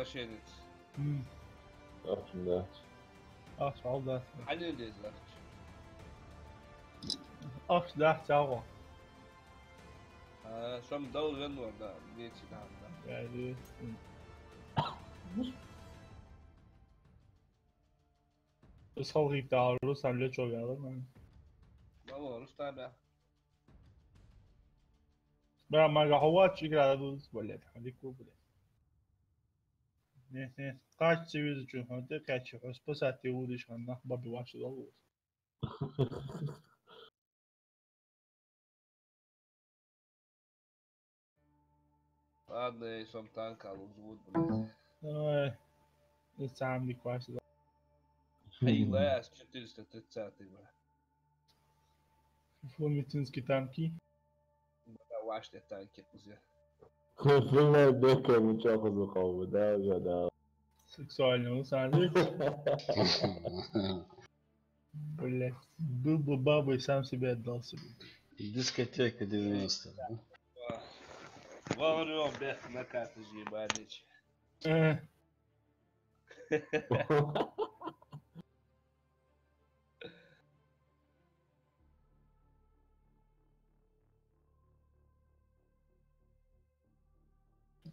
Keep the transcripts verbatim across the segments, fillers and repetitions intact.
Шерец. М. Ахча дац. Ахча хьал дац. Хьанна деза ахча? Ахча дац, цхьа гӀо. А, шом дал вен вар, да, деций да, да. Я, деций. Из халхийтта Рустам лечо вяла, ман. Мало, Рустам, да. Бра, мага хьо вац, игра дадус, блядь, хьо дикку, блядь. Не, не, кхачча визачун хьо тӀакхаьчча, хьо спасать де вудаш хьо нах баби ваша долу. Ладно, эй, сом танк алу взвод, блядь. Ой, из самый дикваш. Хей, лас, четыреста тридцатый, бля. Фу, медицинские танки. Бля, ваш те танки, кузя. Фу, фу, бля, беками чё, кузя, кого, да, да, да. Сексуальный, ну, смотри. Блядь, был бы бабой, сам себя отдал себе. Дискотека девяностых, да? Вовремя бег на карту ебанич. Э.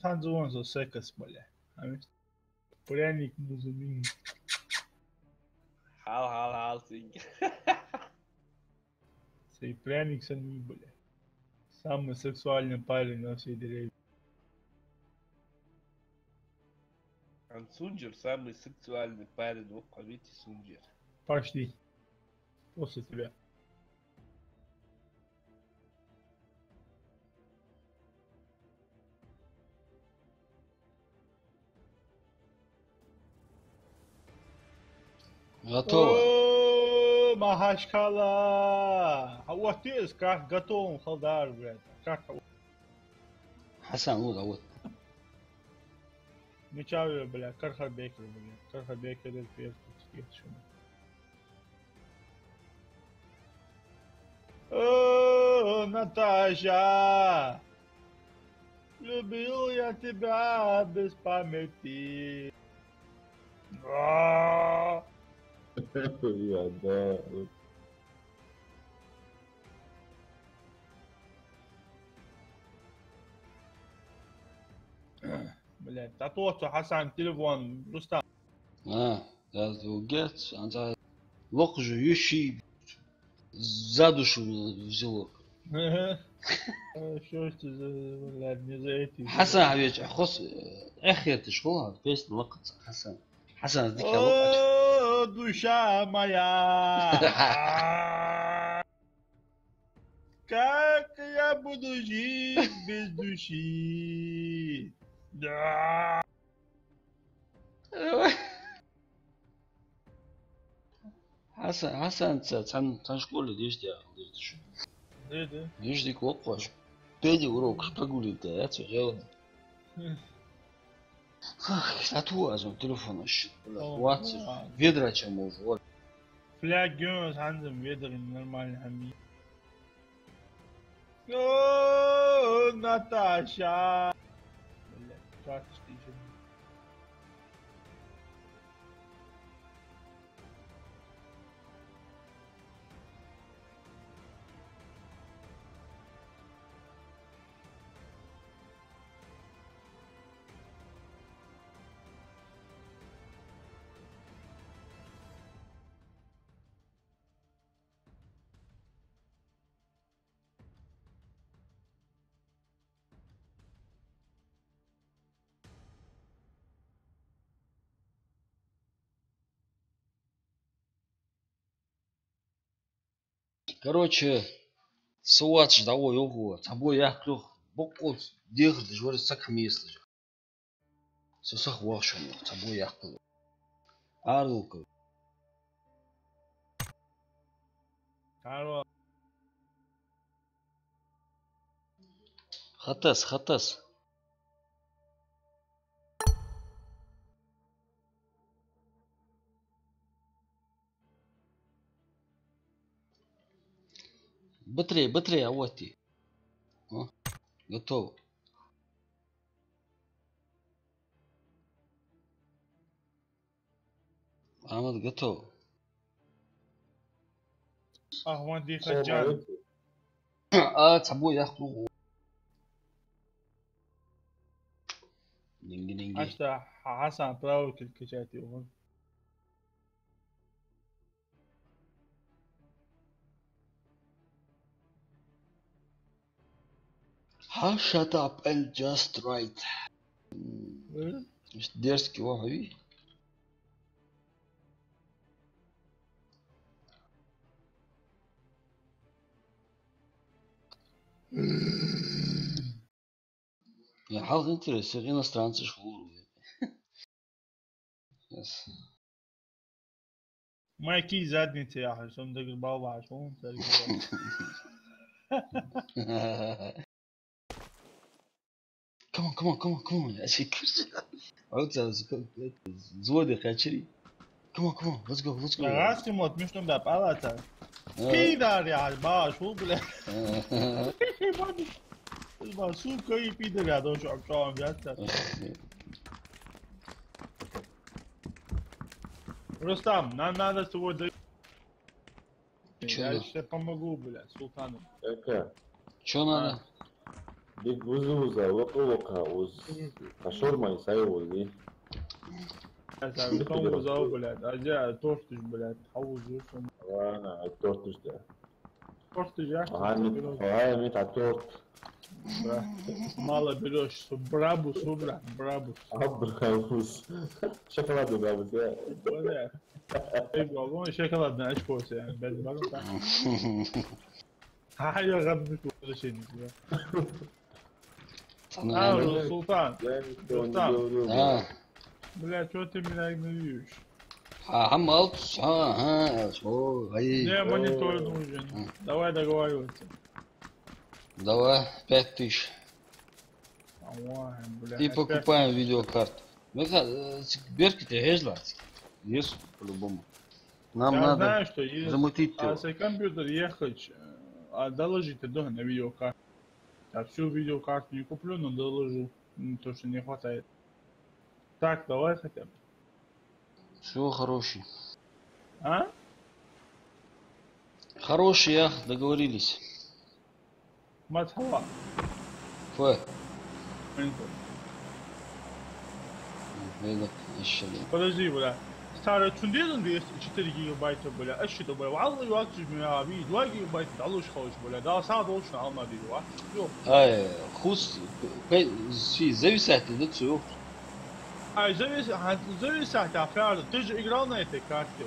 Танцуон со секас, бля. Пряник музымин. Хьал, хьал, хьал, цинк. Сей пряник сан ми, бля. Самый сексуальный парень на всей деревне. Ан Сунжер самый сексуальный парень, вот, поверьте, Сунжер. Пошли. После тебя. Готово. О, Махачкала! А вот ты из как готовым халдар, блядь. Как? Хасан, вот, а вот. Мичаве, бля, Кархарбекер, бля. Кархарбекер, это первый, что. О, Наташа, любил я тебя без памяти. А. Я, да. Блядь, да тот, Хасан, телефон, Рустам. А, да, гец, анца локху жу юши за душу взяло. Ага. Э, что ж ты за, блядь, не за эти. Хасан, а ведь хос, э, эхер ты школа, песня локхаца, Хасан. Хасан, дика локхаца. О, душа моя. Как я буду жить без души? Да. Хасан, Хасан, ца, цан, цан школе деш де, деш де шу. Да, да. Деш де кокхош. Педи урок, прогули да, я цо, я он. Хм. Ах, а ту азам телефон аш. О, ватсап. Ладно. Ведра чем уже, вот. Флягён, ханзам ведра нормально хами. О, Наташа. Бля, как ты же. Короче, со вацаш дӀавола йоах, цхьа бой яккха лох, боккъал дехар деш вар саг хьамеслаш. Со сах вахаш вар, цхьа бой яккха лох. Арлука. Каро. Хатас, хатас. Бытре, бытре, а вот и. О, готово. Ахьмад, готов. Ахьмад, дихаджан. А, цхьа бо яхлу. Динги-динги. Аста Хьасан правый переключатель вон. Ха, shut up and just write. М? Дерзкий вахави. Я хьалха интерес, я иностранцы школу. Yes. Майки задница яхаш, сона дагар бал бахаш, хӀун дагар бал. Come on, come on, come on, come on. Ацик. Оцу взводе кхаьчари. Come on, come on, let's go, let's go. Гасти мот, мишта да палата. Пидар я, баш, фу, бля. Ба, сука, и пидар я, дочь, обчём, я. Рустам, нам надо сегодня... Чё? Я тебе помогу, блядь, султану. Эка. Чё надо? Дик вузу вуза, лока лока уз. Кашур май сай узи. Я сам ком вуза, блядь. А я тортиш, блядь. Хавузу сум. Ладно, а тортиш да. Тортиш, я? Ага, мит, ага, мит, а торт. Да. Мало берёшь, су брабус, су бра-, брабус. А, брабус. Шоколадный брабус, я. Бля. Эй, вон шоколадный очко себе, блядь, бару так. А, я гадный возвращение, да. А, Ру-, Султан. Я ничего не говорю, бля. А. Бля, чё ты меня игнорируешь? А, хьа малтус, а, а, о, ай. Не, монитор нужен. А. Давай договариваться. Давай, пять тысяч. Ой, бля, и опять покупаем видеокарту. Ну, это, э, с-, берки ты ешь, да? Есть, по-любому. Нам надо замутить его. Я знаю, что есть. А с компьютер ехать, э, а доложить-то на видеокарту. А всю видеокарту не куплю, но доложу. Ну, то, что не хватает. Так, давай хотя бы. Всё, хороший. А? Хороший, я, договорились. Мат хьава. Фу. Монитор. Везде ещё, да. Подожди, бля. Старый чундезан двести четыре гигабайта, бля. А что, бля? Валлахи, вакчи, бля, ви два гигабайта, да лучше хочешь, бля. Да, сам должен, Алма, бля, ва. Всё. Ай, хус, пе-, си, зависать, да, цу. Ай, завис-, а, зависать, а, правда. Ты же играл на этой карте.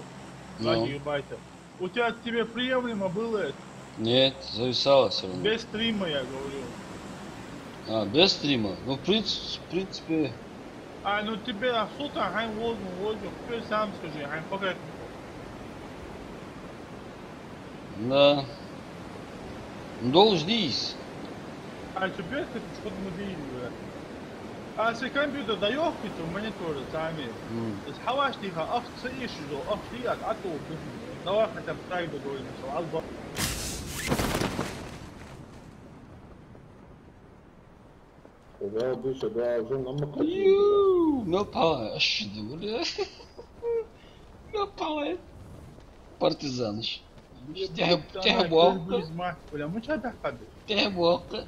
Два гигабайта. Ну. У тебя, тебе приемлемо было это? Нет, зависало всё равно. Без стрима, я говорю. А, без стрима? Ну, в принц-, в принципе. А, ну тебе, а что-то, хьай, воздух, воздух, теперь сам скажи, хьай, пока. Да. Ну, доллаш дийс. А чё, бехать, что-то мы видели, бля. А если компьютер даёт, то монитор сами. М. То есть хьаваш тихо, ах, ца иши зо, ах, шият, а то, давай хотя бы так договоримся, алба. Да, быча, да, уже нам накатили. Ю, мел пала, аш да, бля. Мел пала. Партизанаш. Тяхьа, тяхьа боккха. Бля, мы чё так ходи? Тяхьа боккха.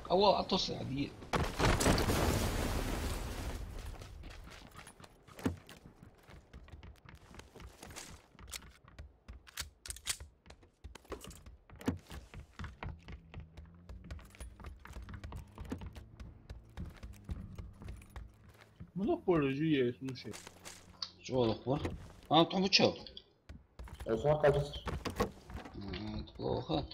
Ава, а то сади. Мунах пора жи е, слушай. Чё лох пора? А, там чё? Я сам кажется. М, это плохо.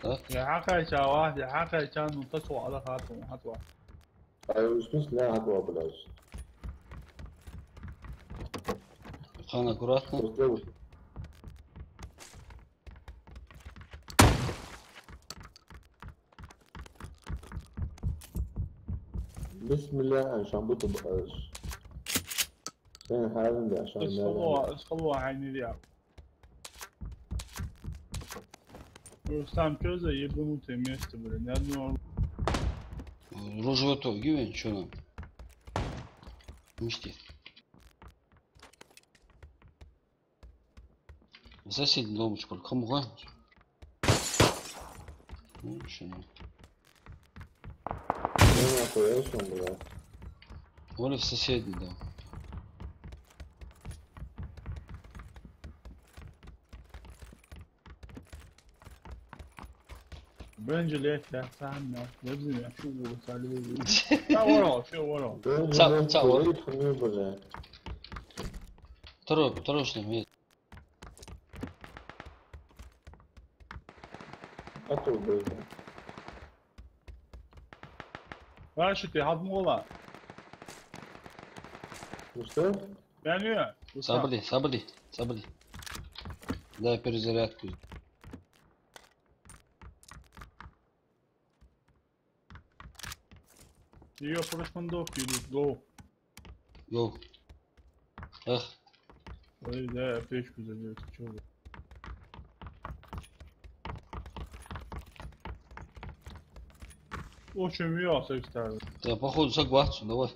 Так. Я хакай чава, я хакай ча, ну, то, что, Аллах, хату, хату. А, в смысле, я хату, блядь? Хан, аккуратно. Просто вот. Бисмилла, ан шамбуту баш. Сен хазин да, шамбуту. Исхало, исхало, хайни диа. Рустам, чё за ебанутое место, блин? Ни одного. Ружье-то гивен, чё нам? Мишти. Соседний дом чу кхы ма гой. Ну, шо. Ну, нахуй, я сам, бля. Оли в соседний дом. Бенджи лет, да, сам, да. Везде, я чу, вот, салют. Да, ворал, всё, ворал. Бенджи Ца-, лет, ца-, ворал. Хуйня, бля. Второй, второй, что имеет. Ату, бля. Рашид, ты хадмула. Ну что? Я не, Сабри, сабри, сабри. Дай перезарядку. Её прошмандовки идут, гоу. Гоу. Эх. Ой, да, аптечку занёс, чё вы? Очень мило, секс ставит. Да, походу, согласен, давай.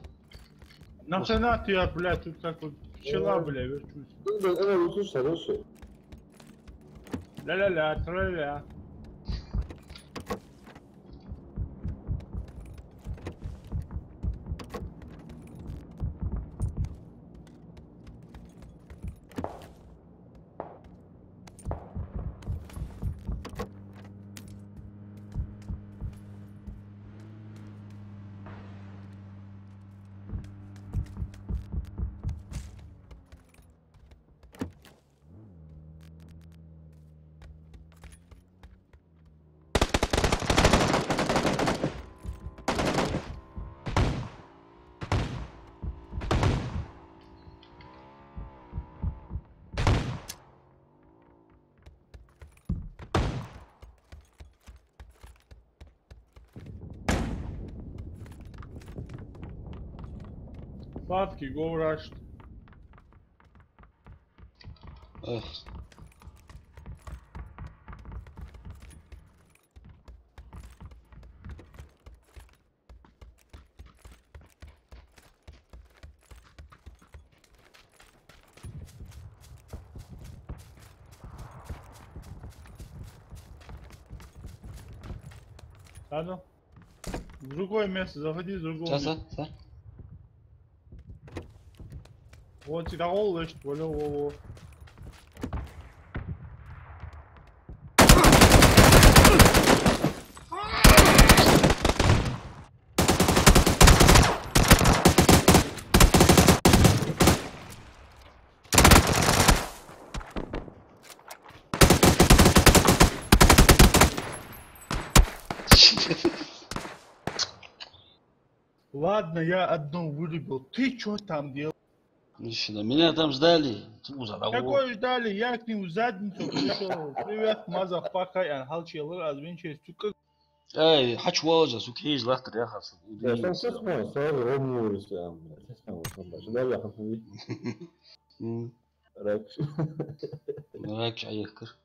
Нахрена ты, я, блядь, тут как вот пчела, бля, верчусь. Ну, да, она вот слушай, хорошая. Ля-ля-ля, тра-ля-ля. Фатки, go rushed. Эх. Ладно. В другое место заходи, с другого Сейчас, места. Сейчас, сейчас. Вот, сюда гол лечит, во, во, во. Ладно, я одну вырубил. Ты чё там делал? Ну сюда. Меня там ждали. Какой ждали? Я к ним в задницу пришёл. Привет, мазафака, я халчи лыр, аз венчес тюкк. Эй, хьачувоалаш, сука, хьежа латтар яхар са. Я сам сехман, сара омурис, ам, сехман, сам баш. Да, я хапуви. М. Ракш. Ракш аяккар.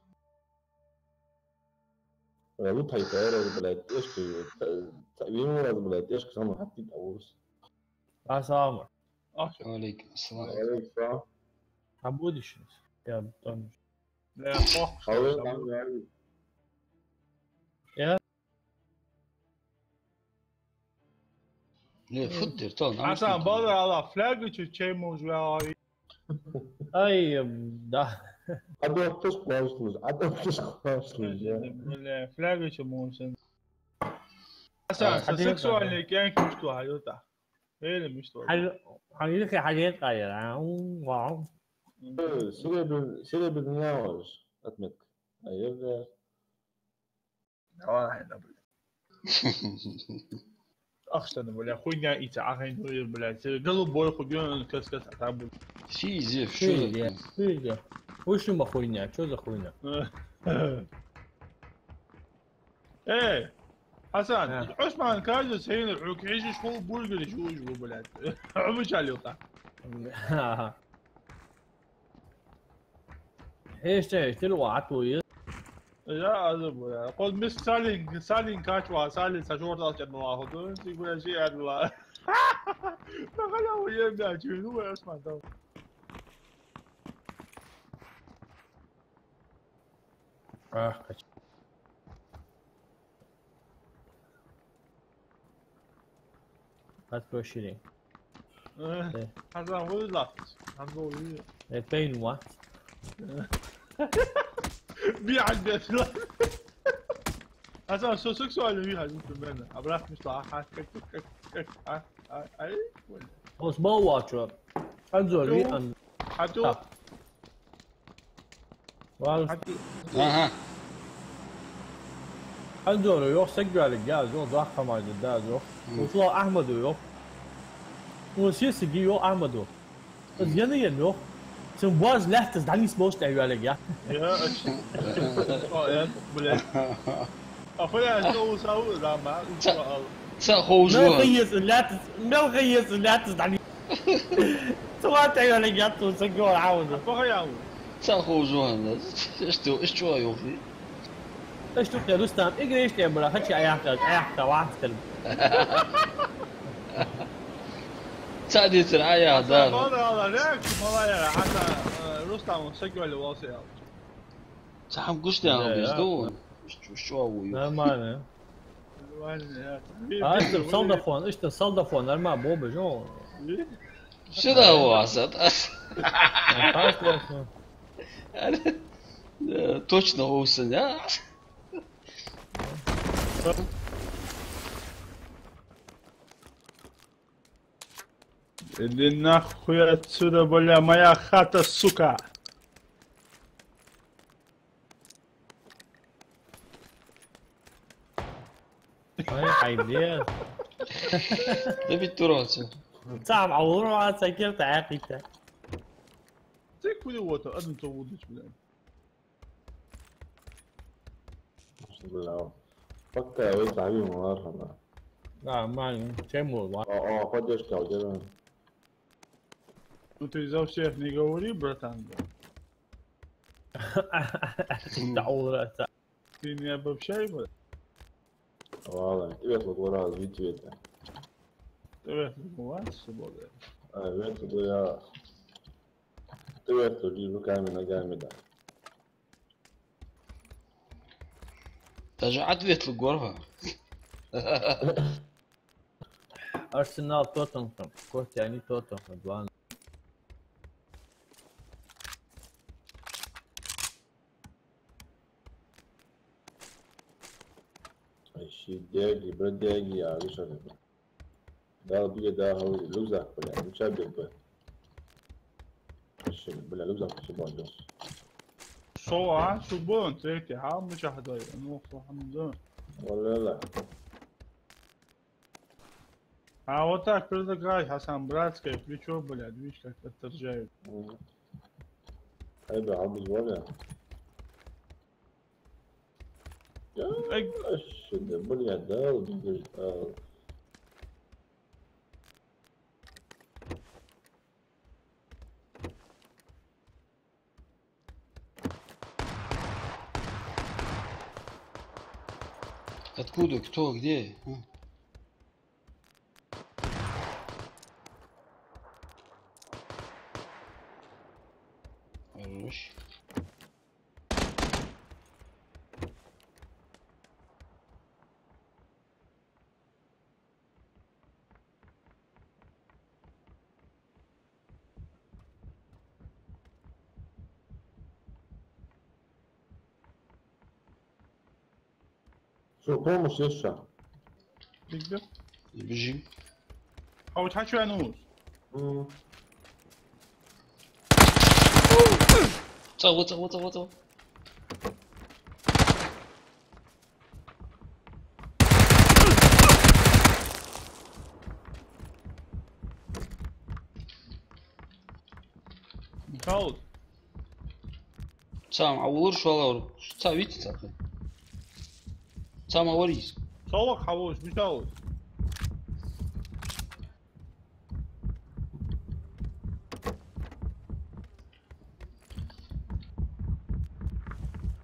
Ралу тайпара, блядь, эшки, та-, та-, вин раз, блядь, эшки сама хатти таурс. Ассаламу. Алейкум ассалам. Алейкум ассалам. А будешь? Я там. Да, пох. Алло, там говори. Я? Не, фуд дер, то, Асан, бала ала, флягу чу чей муж вяла. Ай, да. Адоктус квашлуз, адоктус квашлуз, я. Бля, флягу чу муж сэн. Асан, а, са хадин сексуальный квашлуз. Кенк мушту хаюта. Эли мушту. Хай, хай, хай, хай, хай, а, у, вау. Э, серебр-, серебряный лаваш, отметка. А я, бля. Давай, да, бля. Ах, что, ну, бля, хуйня и ца, ах, ну, бля, тебе голубой хуйня, кас, кас, а там, бля. Сизи, Сизи, что? Сизи. Слушай, ма хуйня, чё за хуйня? Э, Асан, а. Усман, кажется, сейн, хьук, хьижиш, хул, бургер, жуж, бу, блядь. Хьу мича лилта? Ага. Хьештягаш тилла вац вай. Я, аза, бля. Кхо мис Салин, Салин качва, Салин са шортал чат мала ходу. Си гуя ши адла. Нахала уе бя чуну, бля, Усман, там. Ах, кач. Подпрыгнули. Э, э. Хьаза вуй лац? Хьаза вуй? Э, пейн ва? Э. Би хьаза бес ла. Хьаза со сексуальный ви хьаза, примерно. Обратно шла, ага, как, как, как, а, а, ай, понял. Ос бал вачо. Анзор, ви ан. Хьату. Так. Вал. Ага. Анзора йоах, саг йоаллиг я аз йоах, дохка май да аз йоах. Мм. Усла Ахьмада йоах. Ус сесаги йоах Ахьмада. Из яна ян йоах. Цун боаз лаьттас дӀанийсболаш тӀа йоаллиг я. Я, ач. О, я, бля. А фу я, что у Сау, да, ма, Ца-, ца ховш Мел ва. Хайес лаьттас, мел хайес лаьттас дӀанийс. Цу ван тӀа йоаллиг я, цу саг йоаллиг Ахьмада. Фу я? Ца ховш ва хьона. Иштта, иштта чӀоагӀа йоах. Иштта укх Рустам, игра иштта бара, хачи Ӏаяхка, Ӏаяхка, вац кар. Ца дицар Ӏаяха, да. Мала яла, реакция, мала яла, хьата, э, Рустам, саг йоаллиг валса ял. Ца хьам гуш тян Да, без да. Ду. Иштта, иштта чӀоагӀа вуй. Нормально. А, иштта солдафон, иштта солдафон, нормально, бо бежо. Сюда у вас, а? Э, точно гусан, а? Иди нахуй отсюда, бля, моя хата, сука! Ай, хайде. Да бит тураци. Сам авур ва сакир та хита. Цик хули вота, адам то вудич, бля. Бля. Пока я весь забил, ладно. Да, нормально. Чем было? О, о, поддержка, удерживаем. Ну ты за всех не говори, братан, да. Ты не обобщай, бля. Ладно, тебе вот раз вид цвета. Тебе вот свобода. А, вид цвета я. Ты это руками, ногами, да. Даже ответ лугорга. Арсенал, Тоттенхэм. Костя, они Тоттенхэм, два ноль. Ай, ши деги, бродяги, а вы что, ребят? Дал бе, да, хаври, рюкзак, бля, ну чё бе, бля? Вообще, бля, рюкзак, всё, бля. Шо, а? Шо было, третий, а? Мы чё ходили? Ну, хо, хам, да. Валлахи. А вот так предлагай, Хасан, братское плечо, блядь, видишь, как отторжает. Мгм. Ай, бля, а без воли? Ай. Ай, вообще, да, бля, да, вот, блядь, а. Откуда? Кто? Где? А? Хорош. Что, помощь есть что? Бигбе? Бежим. А вот хочу я нус. М. Цао, цао, цао, цао. Михаил. Цао, а улур шалавр. Цао вит цао. Цао ма варис. Цао хавош, Михаил.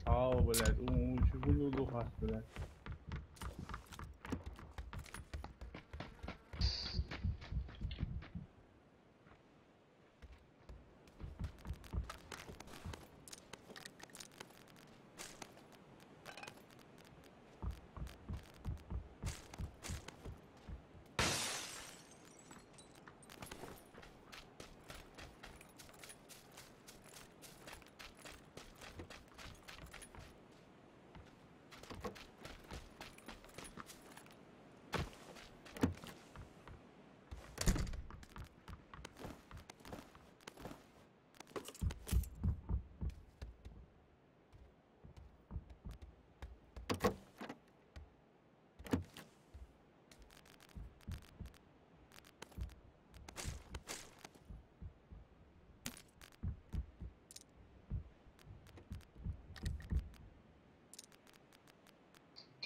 Ау, блядь, у, у, чё было духас, блядь.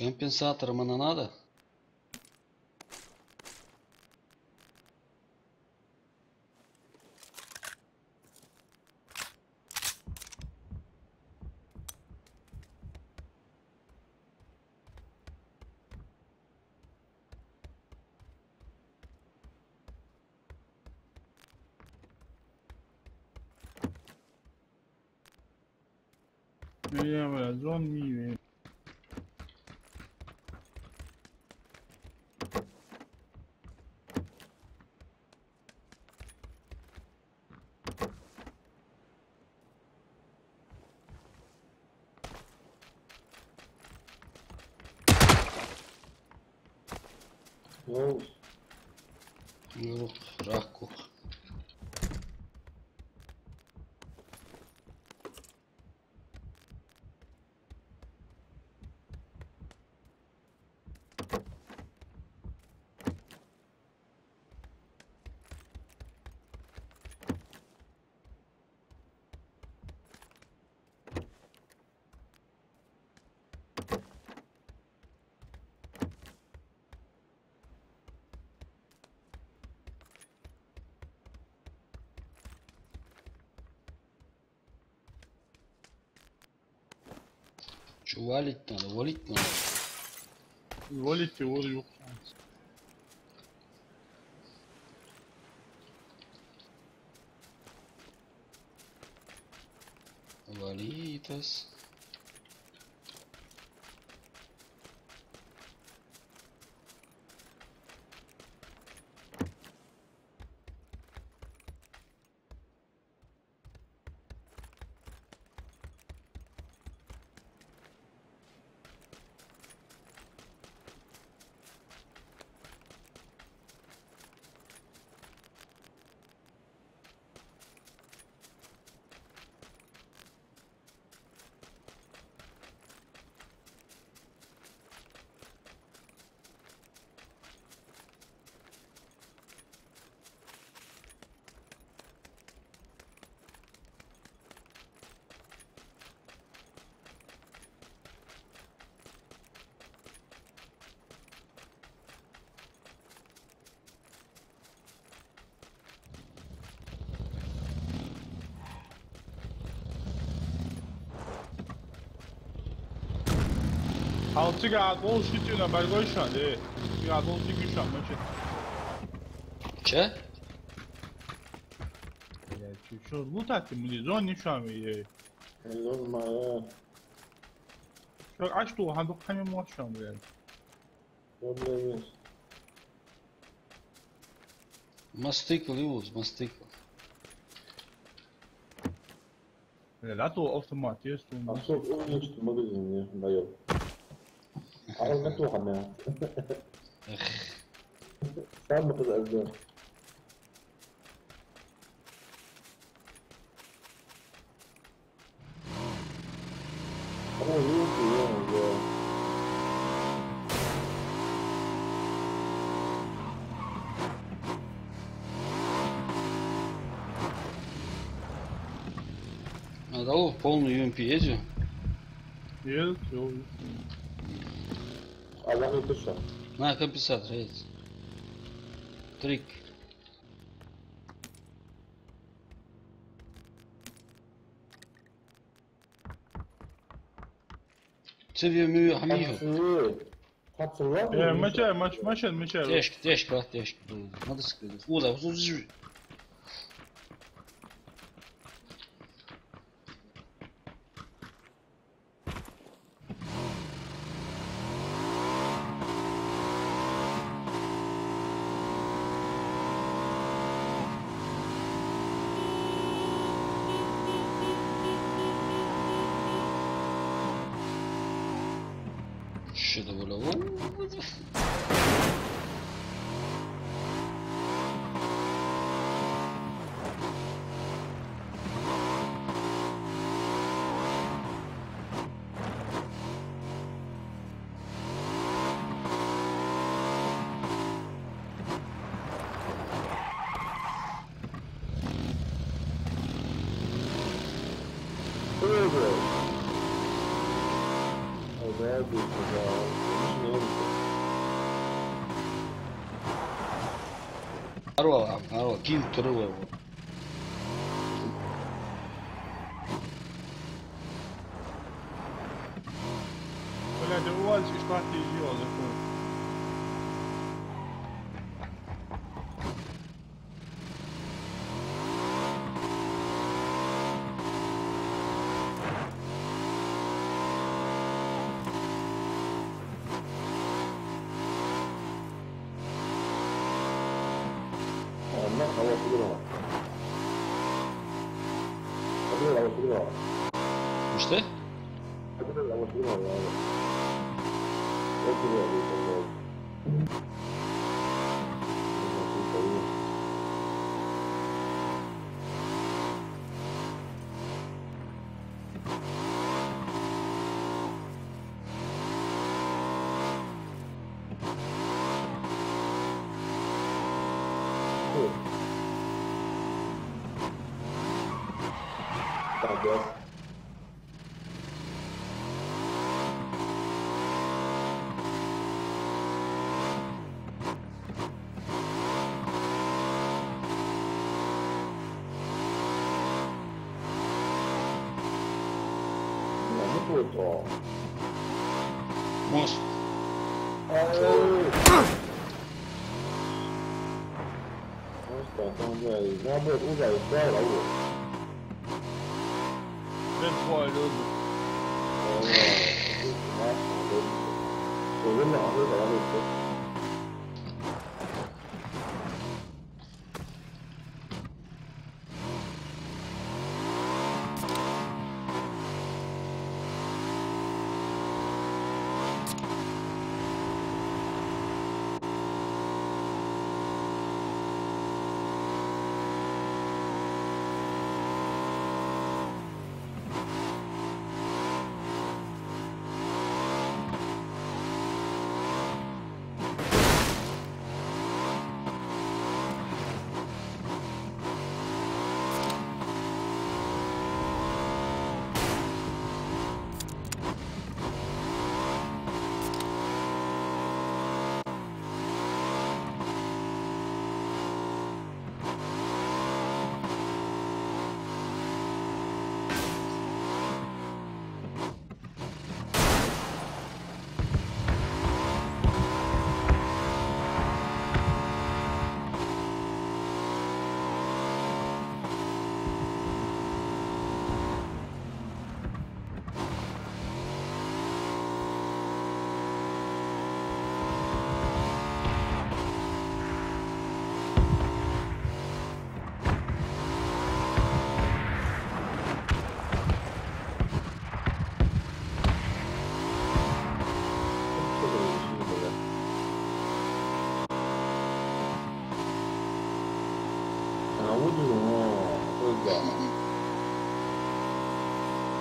Компенсатор мне надо. Я, бля, зон ми ве. Оу. Юрк, раккух. Чё валить надо? Валить надо. Валить его, ёпта. Валитас. Хьал цига а гол ши цӀена бӀаргагой шоана, де. Цига а гол цига шоана, мача. Че? Бля, чё, чё, лутать ты мне, зон не шоана, ей. Зон моя. Чё, а что, хьан дукха хьан мо шоана, бля? Проблема есть. Мастикл ювц, мастикл. Бля, да то автомат есть, он. А что, он есть в магазине, наёб. А он готов, а, бля. Эх. Сам бы это сделал. А, да, о, полный ю эм пи есть же? Есть, всё. А вон и ты что? На, компенсатор есть. Трик. Цевьё-мевьё хьамий хьо? Хьацу. Хьацу ла? Э, мача, мач-, машин, мача. Тешк, тешк, ва, тешк. Надо сказать. О, да, вот тут же. Что это было? Ой, блядь. Ой, да, я быстро, да. Арвал, арвал, ким тара вай вар. Бля, да УАЗ иштта тӀа еза, закон. Мишта? Может. Просто там, бля, забыл, ужас, устал, алло. Без боя люди.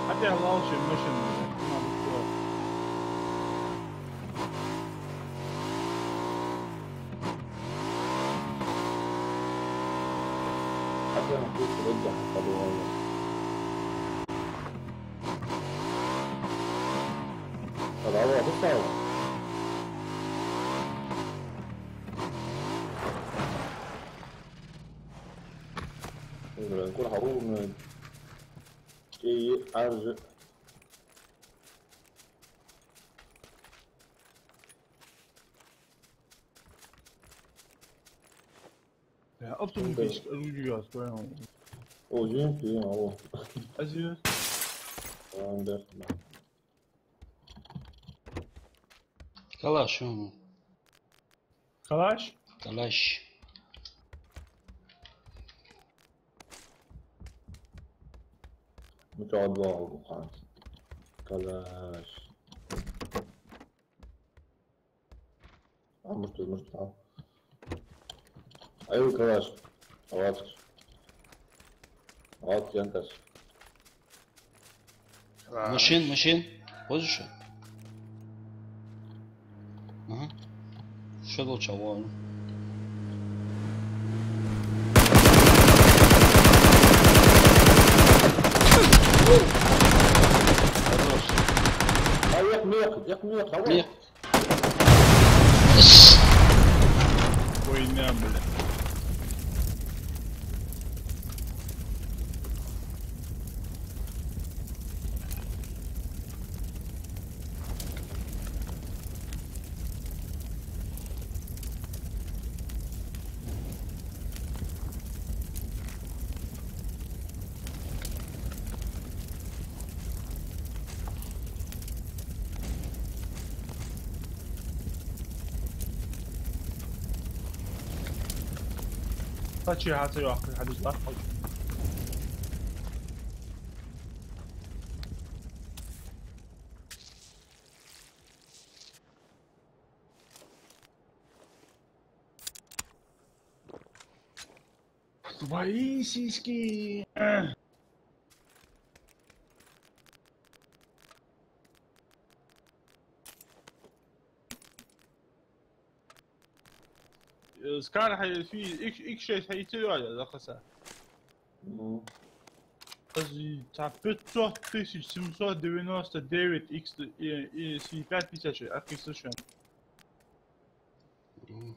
Хотя лучше машина, блядь, надо было. Хотя на вкус вроде как подумал. Подавай, пускай. Блин, куда холодно. И аржи. Я автоматически орудие, я скажу. О, жим, жим, алло. Азия. Ладно, да. Калаш, ё-моё. Калаш? Калаш. Ну чё, два, Гухан? Калаш. А, может, может, а. Ай, калаш. Аваташ. Ават янташ. Машин, машин. Позже. Ага. Что лучше вон? Хорош. А, як мех, як мех, а вот. Мех. Хуйня, бля. Кхачи хьа ца йоаккхаш хьадис латташ. Твои сиськи. Скар хьай фи, икс, икс шесть хьай иццо йоалл, захаса. Ну. Аз цхьа пятьсот тысяч семьсот девяносто девять икс, и, и, си пять пятьдесят шесть, а кису шен. Мгм.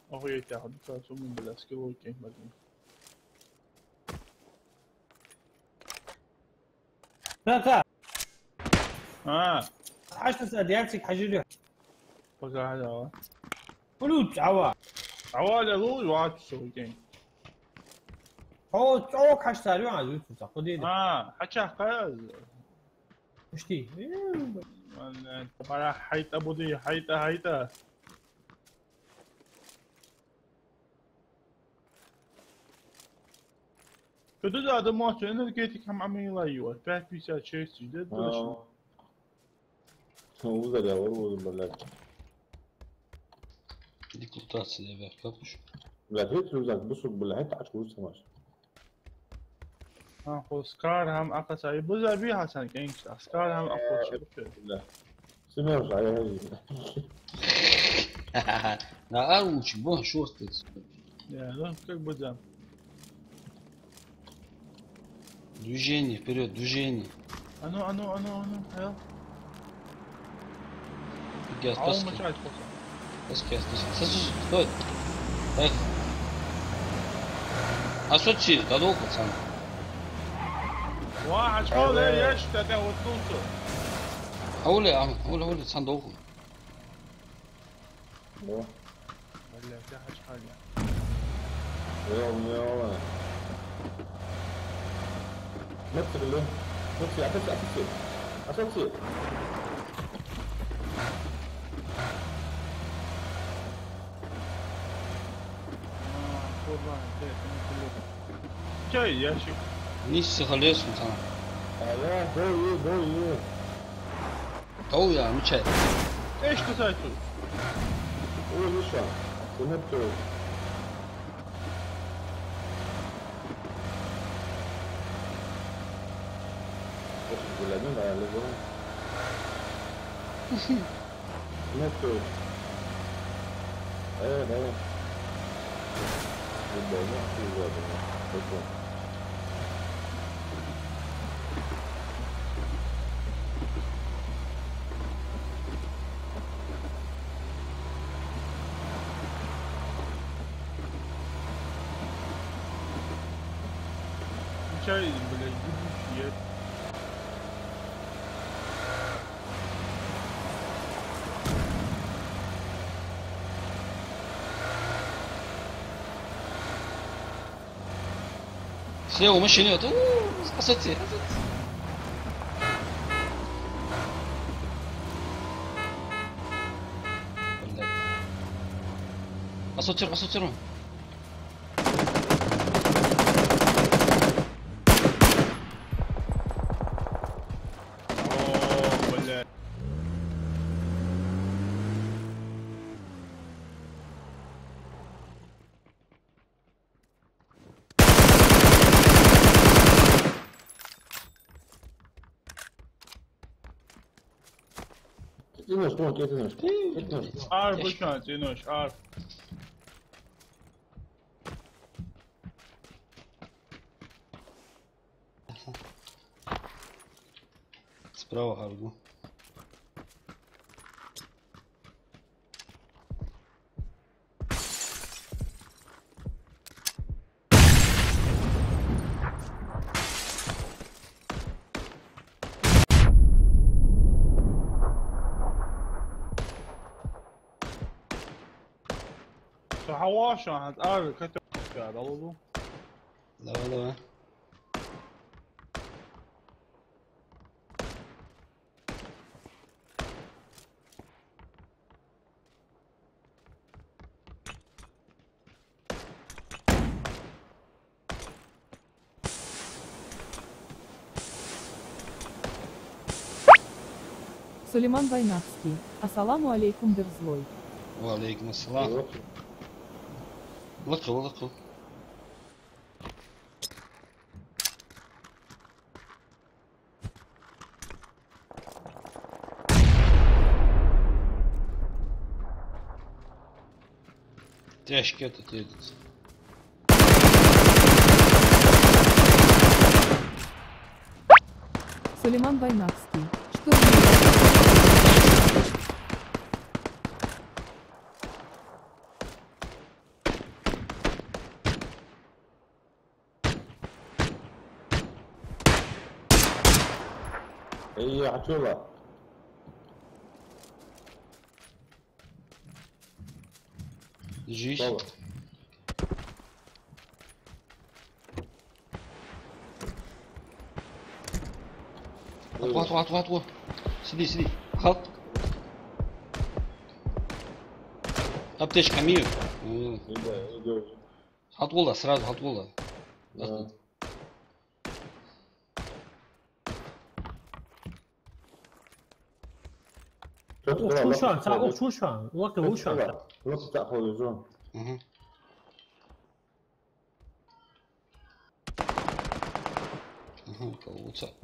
Охуеть, я ходил, сумму, бля, скиллу кем, блин. Ха-ха. А. Хьашта са дерсик хьажири. Пога хьажава. Улуц, ава. Ава, ля, лу, вац, су, кем. Хьо, чӀоагӀа хьашта сари, а, юцу, са, куди? А, хьача, кхаз. Пусти. Валлахи, пара хьайта буди, хьайта, хьайта. Куда да, да, мать, энергетик хӀама Ӏамийла ю, пять пятьдесят шесть, да, да, а. Что? Что, узаря, вар, узар, блядь. Декультация, я вяхкапуш. Бля, ты рюкзак, бусук, бля, это очко, что, Маш? А, хо, скар хӀама акъаса, и буза би хьасан кенкш, а скар хӀама акъаса. Э, бля. Семён, а я. Да, а лучше, бо, шортец. Я, ну, как бы да. Движение, вперёд, движение. А ну, а ну, а ну, а ну, хел. Газ, Алма паски. Чай, паски. Паски, паски. Стой, стой, стой. Так. А что ты, да долго, пацан? Ва, очко, э, я считаю, вот тут. Аули, ам, аули, аули, цан долго. Да. Бля, тя хачхаля. Йо, йо. Меттигли. Меттигли, опять, опять. Опять. А, курва, тя, тя, тя. Чай, ящик. Нийсса халес, инсан. Ага, бой, бой. Тов я, мичай. Эш ты сайту. Ой, ну что? Ты на то. Очень, блядь, ну да, я люблю. Ну что? Э, давай. Футбол, ну, футбол, ну, футбол. Чай, блядь, ебучий, я. Слева машина идёт. У, спасайте, спасайте. Блядь. Освободите, освободите. О, блядь. Инош, вон, кет инош. Кет инош. Ар бычан, инош, ар. Справа харгу. Со хьавоагӀаш, хӀанз ара категория далу. Давай, давай. Сулейман Войнахский. Ассаламу алейкум, дерзлой. Ва алейкум ассалам. Лакха, лакха. Тяжко этот, этот. Сулейман Войнахский. Что Эй, я хочу ла. Держись. Слава. От, от, от, от, от. Сиди, сиди. Халк. Аптечка мир. М. Иди, иди. Хьалтӏаволла, сразу хьалтӏаволла. Да. Укх чу ва шоана, цхьа укх чу ва шоана, лакхе ва шоана. Лакхе цхьа хьо везу. Мгм. Мгм, получается.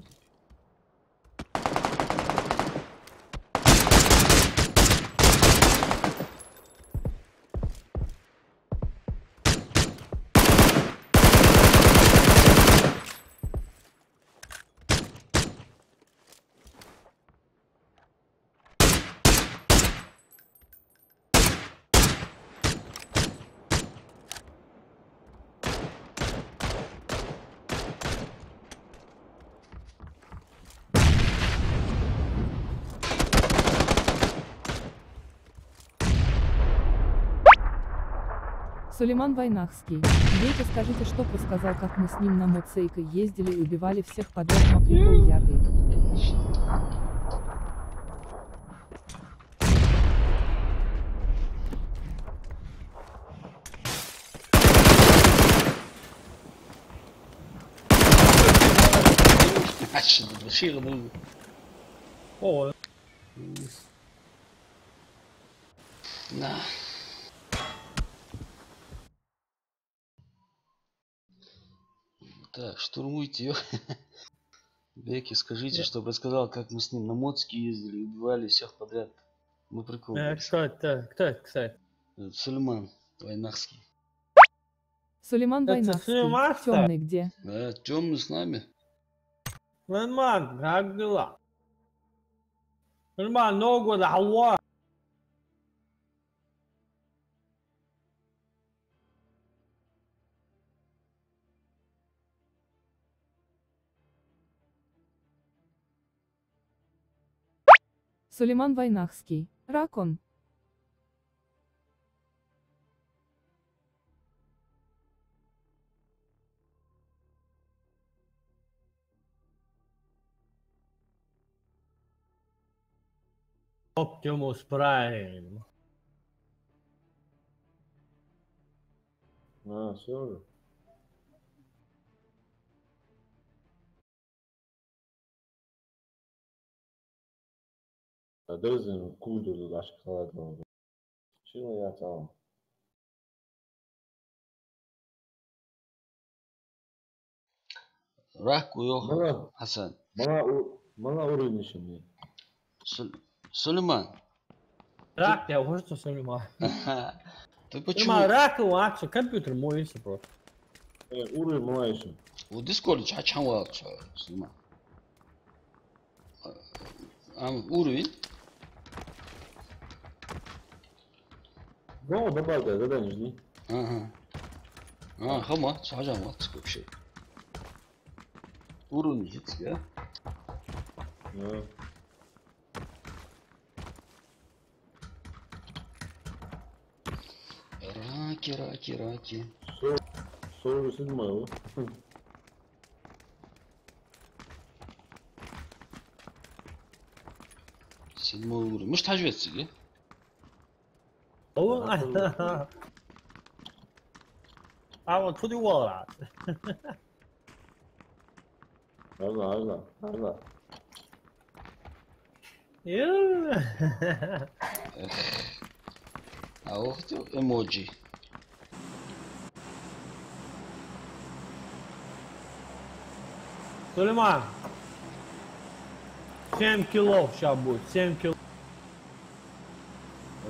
Сулейман Войнахский. Дети, скажите, чтоб рассказал, как мы с ним на моцейке ездили и убивали всех подряд, маприкол ярый. Ача, шига бу. О. На. Так, штурмуйте его. Беки, скажите, чтоб рассказал, как мы с ним на моцке ездили и убивали всех подряд. Мы прикол. Э, кто это? Кто это, кстати? Э, Сулейман Войнахский. Сулейман Войнахский. Тёмный где? Да, Тёмный с нами. Сулейман, как дела? Сулейман, Новый год, алло. Сулейман Войнахский. Ракон. Optimus Prime. А, всё же. Дезин кулдур дашка халадан. Шила я там. Рак уйох, мала, Хасан. Мала у-, мала уровень шими? Сул-, Сулейман. Рак, я уже что, Сулейман? Ты почему? Сулейман, рак у вас, компьютер мой, если просто. Э, уровень мала ещё. У Дискорде ча-, чан валча, Сулейман. А, уровень? Го, добавь, да, задание жди. Ага. А, хама, сажа, вот, вообще. Уровень жди, да? Да. Раки, раки, раки. Со-, сорок седьмой, о. Седьмой уровень. Мишта хьажа веза цига? О, а вот туди вала. Аза, аза, аза. Ё. Эх. А вот эмоджи. Сулейман, семь килов щас будет, семь килов.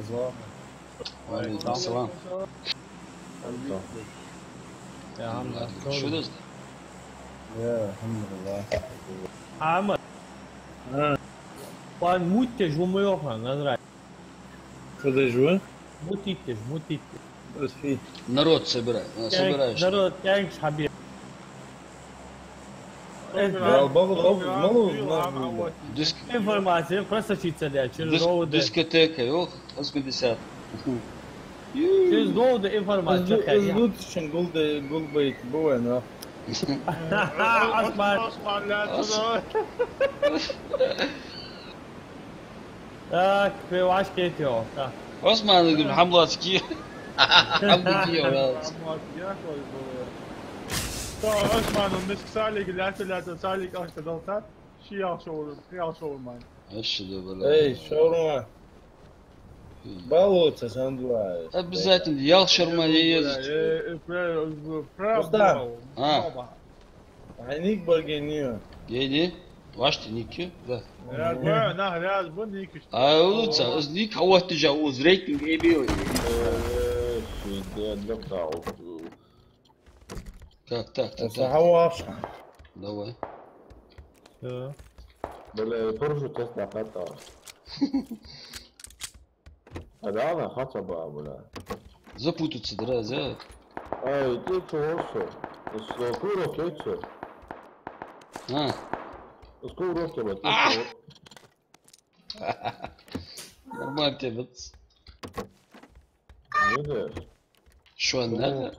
Ва алейкум салам. Шо деш да? Ахмад. Пан мутте жумайохна, назрай. Шо деш ва? Мутитте, мутитте. Народ собирай, собираешь. Народ, кӀаьнкаш хьабе. Э, да. Дал баху, дал, малу, диск- Информация просочиться, да, через диск- ОВД. Дискотека, ёх, восьмидесятых. Через ОВД информация. Из- из лучше, чем гулбей-, гулбейт, бывает, но. Осман. Осман, да, Ос- отсюда. Так, пивашки эти, о, так. Осман, говорю, хамлацки. Хамлацки, о, да. Хамлацки, я хуй был. То Осман, он миск салик, лято, лято, салик, ах, кадал тат. Ши ял шоур, ши ял шоурма. Ай, шоурма. Балуца, сандула. Обязательно, ял шоурма е еза. Э, э, пра-, пра-, Рустам. А. Баба. Ай, ник бар гени. Гени? Вашти ники? Да. Ряд ба, нах ряд ба, ники. А, улица, из ник хаватти жа, уз рейтинг эбил. Э, ши, де, де, да, у- Как, так, так, так. Хаваш. Давай. Всё. Бля, я тоже сейчас нахатал. А да, она хотя бы, бля. Запутаться, да, за. Ай, ты чего, что? С курок, ты чё? А. С курок, ты, А! Нормально тебе, бац. Видишь? Шо надо?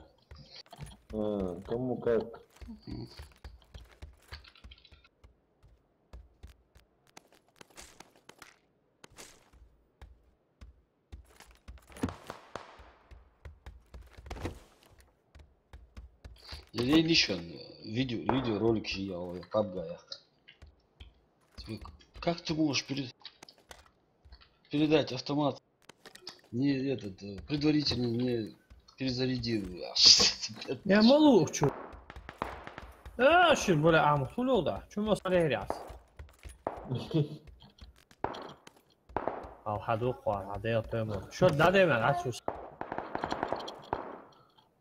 А, кому как. Или ещё видео, видеоролик же я, ой, пабга я. Тебе к- как ты можешь пере- передать автомат? Не этот, э, предварительно не перезарядил. Я малу чу. Э, шир, бля, ам, хулёда. Чё мы смотрели раз? Ал хаду хва, а де тема. Шо да де мен, а чус.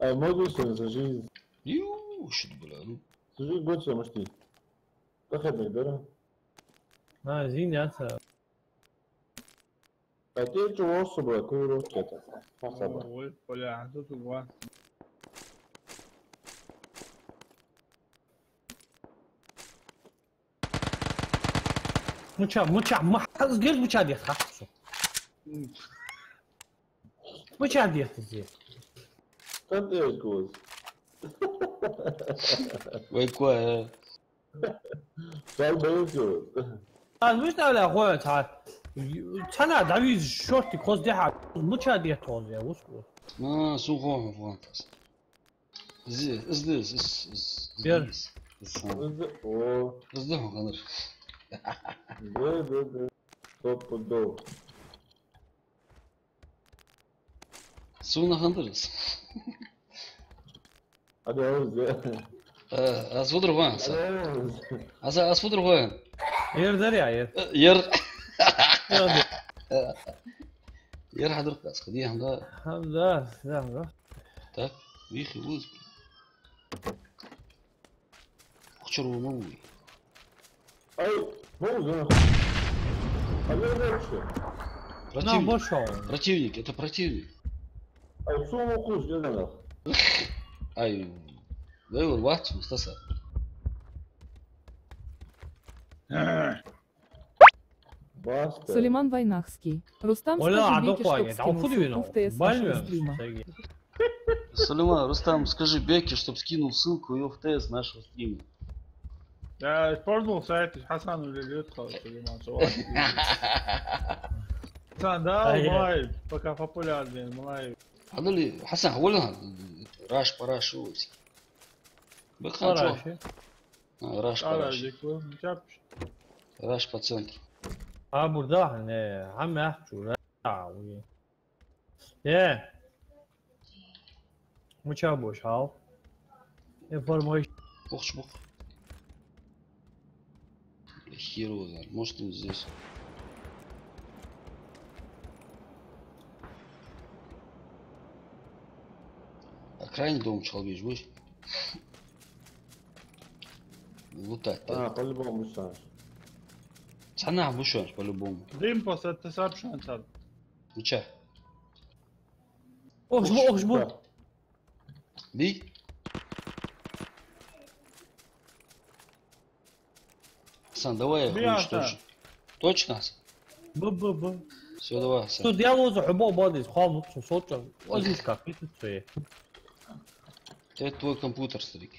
Ай, могу, что ли, за жизнь? Ю, шит, бля, ну. За жизнь больше, может, и. Походный, да? А, извиняться. А ты чего, собрал, курочка-то? Спасибо. Ой, бля, а тут у вас. Муча, муча, ма-, герз муча дехар, хьа, су. Муча дехар зе. Как ты это? Вай кой, а? Шал бейсу. Аз мишта аьлла хой цхьа. Цхьана дӀавийза шортик хоза дехьа. Муча дехар хоза, я вус. А, су хо, хо, хо. Зи, из, из, из, из, Бер. Из, из, о. Из да хо, ханар. Да, да, да. Топ дол. Суна хандарас. Ага, уже. Э, аз фудру ван са. Ага, уже. Аз, аз фудру ван. Ер дар я, ер. Э, ер. Ер дар. Э, ер хьадар кас, хди хьамда. Хьамда, да, да. Так, вихи луз. Хучур ву ма вуй. Ай, ну, да. А я дальше. Противник. Противник, это противник. Ай, суму кус, где она? Ай, да, вот, вот, вот, вот. Баста. Сулейман Вайнахский. Рустам, скажи Беке, чтоб скинул ссылку в ТС нашего стрима. Сулейман, Рустам, скажи Беке, чтоб скинул ссылку в ТС нашего стрима. Я использовал сайт Хасан или Лютха, Сулейман, что у вас есть. Хасан, да, Ай, я. Малай, пока популярный, Малай. Хадали, Хасан, вала, раш, параш, вовсик. Бакхан, Параш, чё? Э? А, раш, параш. Раш по центру. Хьабур дахьа, не, хьамаьхчу, ра, уи. Е. Мича бош хьал? Информейшн. Бухч бух. Хер его знает. Может, он здесь. А крайний дом чхал бежишь, будешь? Лутать, да? А, по-любому бушанш. Цхьаннахьа бушанш, по-любому. Дым просто это сообщение там. Ну чё? Ох, жму, ох, жму. Да. Бий? Сан, давай я. Бий, хуйню, Асан. Точно? Точно, Асан? Бу, бу, бу. Всё, давай, Асан. Что делал за хубо бодис, хам, что соча? Озис как, это твои. Это твой компьютер, старик.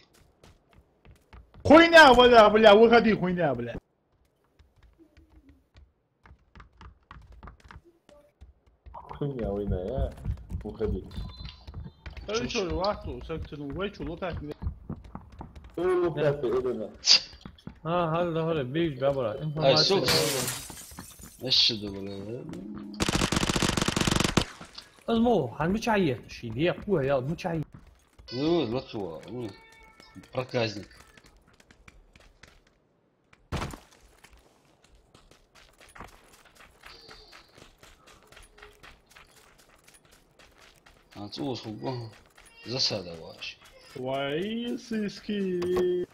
Хуйня, бля, бля, выходи, хуйня, бля. Хуйня, хуйня, я. Выходи. Эй, чё, вахту, сектину, вай, чё, лутать мне? Эй, лутать, Эдена. А, хала, хала, бийш, бабара. Ай, информация. Сука. Эш да, бля. Азмо, хьан мича етташ, ши, де, хуя, я, мича етташ. Ну, лакхва, ну, проказник. А цу вас хубо засада ваш. Вай, сиськи.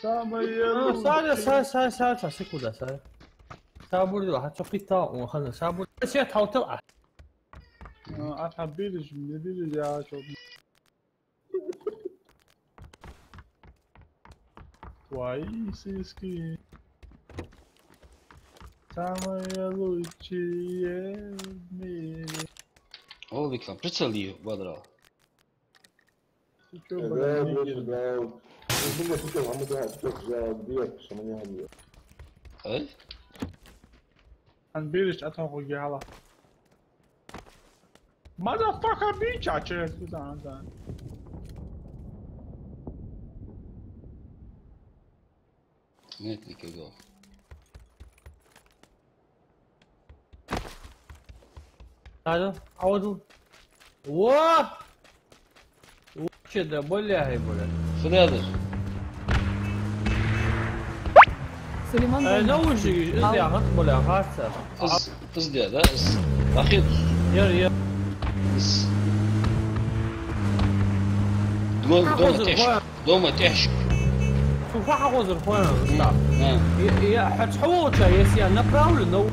Самое лучшее. Ну, сари, сари, сари, сари, сари, секунда, сари. Сабур, хьа цу хита, он хана, сабур. Свет хьалтал, а. Ну, а хьа бириш, не бириш, я чё. Твои сиськи самые лучшие в мире. О, Виктор, прицел ей, бадра. Ты чё, э, блин, да, не блин, видишь? Да. Ну, думаю, ты чё, а мы, да, чё, я, я, что мне не. Ай? Ан бириш, а то хуй гяла. Motherfucker, bitch, а чё я сказал, да? Нет никого. Алло, а вот тут. Во! Вообще, да, бля, ай, бля. Сулейман. Сулейман, э, Бабин. Наушники, из, а, я, вот, бля, харца. Из, из, да, да, из. Ахир. Я, я. Из. Дома, дома теш. Дома теш. Цу хьа хозар хойна, да. Э, э, хьац хьо волча, если я направлю на у-,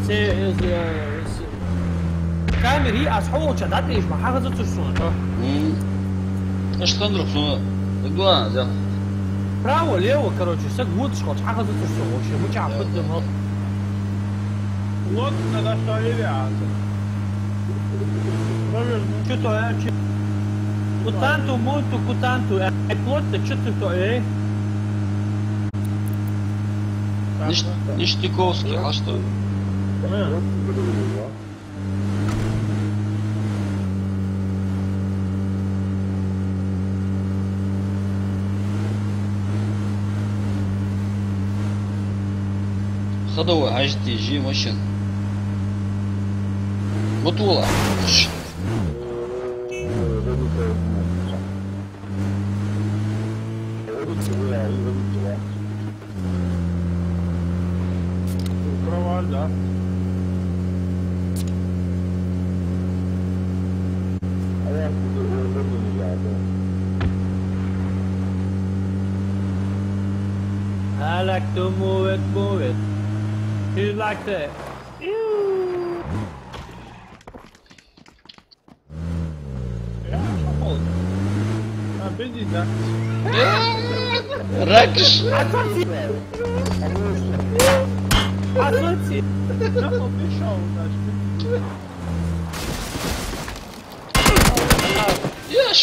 се, э, се, камери, аз хьо волча, да, теш, ма хьа хозар цу сона, чё? М. А что, друг, ну, да, да. Право, лево, короче, саг вот что, хьа хозар цу сона, вообще, мы чё, да, поддержим, да. Вот, надо что, или, а, Чё то, э, чё? Кутанту, мунту, кутанту, э, плотно, чё ты то, э? Ниш-, Ништяковский, а что? А. Ходовой хьажа, теши машин. Мотола. Провал, да. I like to move it, move it. He like that. Ew. Я чё, а, бенди, да. Ракш. Отсутствие. Отсутствие. Я попищал, значит. Еш,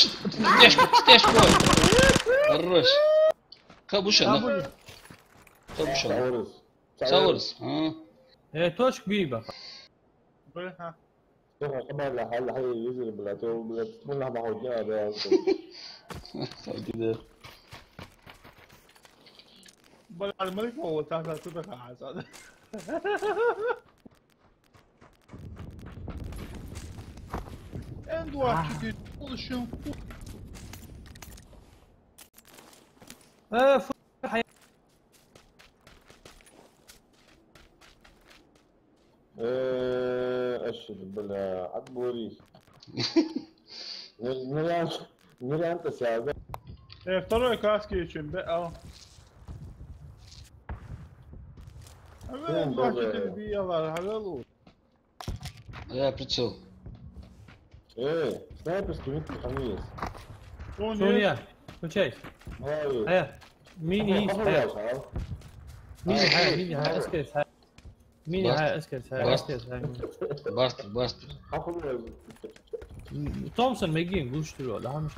еш, еш, еш. Хорош. Кабуша, на. Кабуша. Саурус. Саурус, а? Э, точка биба. Бля. Слушай, хабар ла, хал, хал, визир, бля, то, бля, ну, ла, баху, да, да. Хал, да. Бала, мелкъа вала, тӀаккха цу тӀа хьаьца. Эн дуачи, а, кит, улшин. Э, фу, хьай- Э, ашхӀаду, бля, отбори. Не, не, не, не, не, не, Э, второй каски ечен бе, а. Хьавел, ну, двадцать четыре бе, бе, яла, хьавел. Э, прицел. Э, снайперский винт у меня есть. Что, что нет? Нет? Включай. Молодец. Э, мини есть, э. Мини, э, мини, э, эскес, э. Мини, барт, хьай, эскес, хьай, барт, эскес, хьай. Барт, барт. М, Томпсон мегаш гуш тиро, да, хьамаш.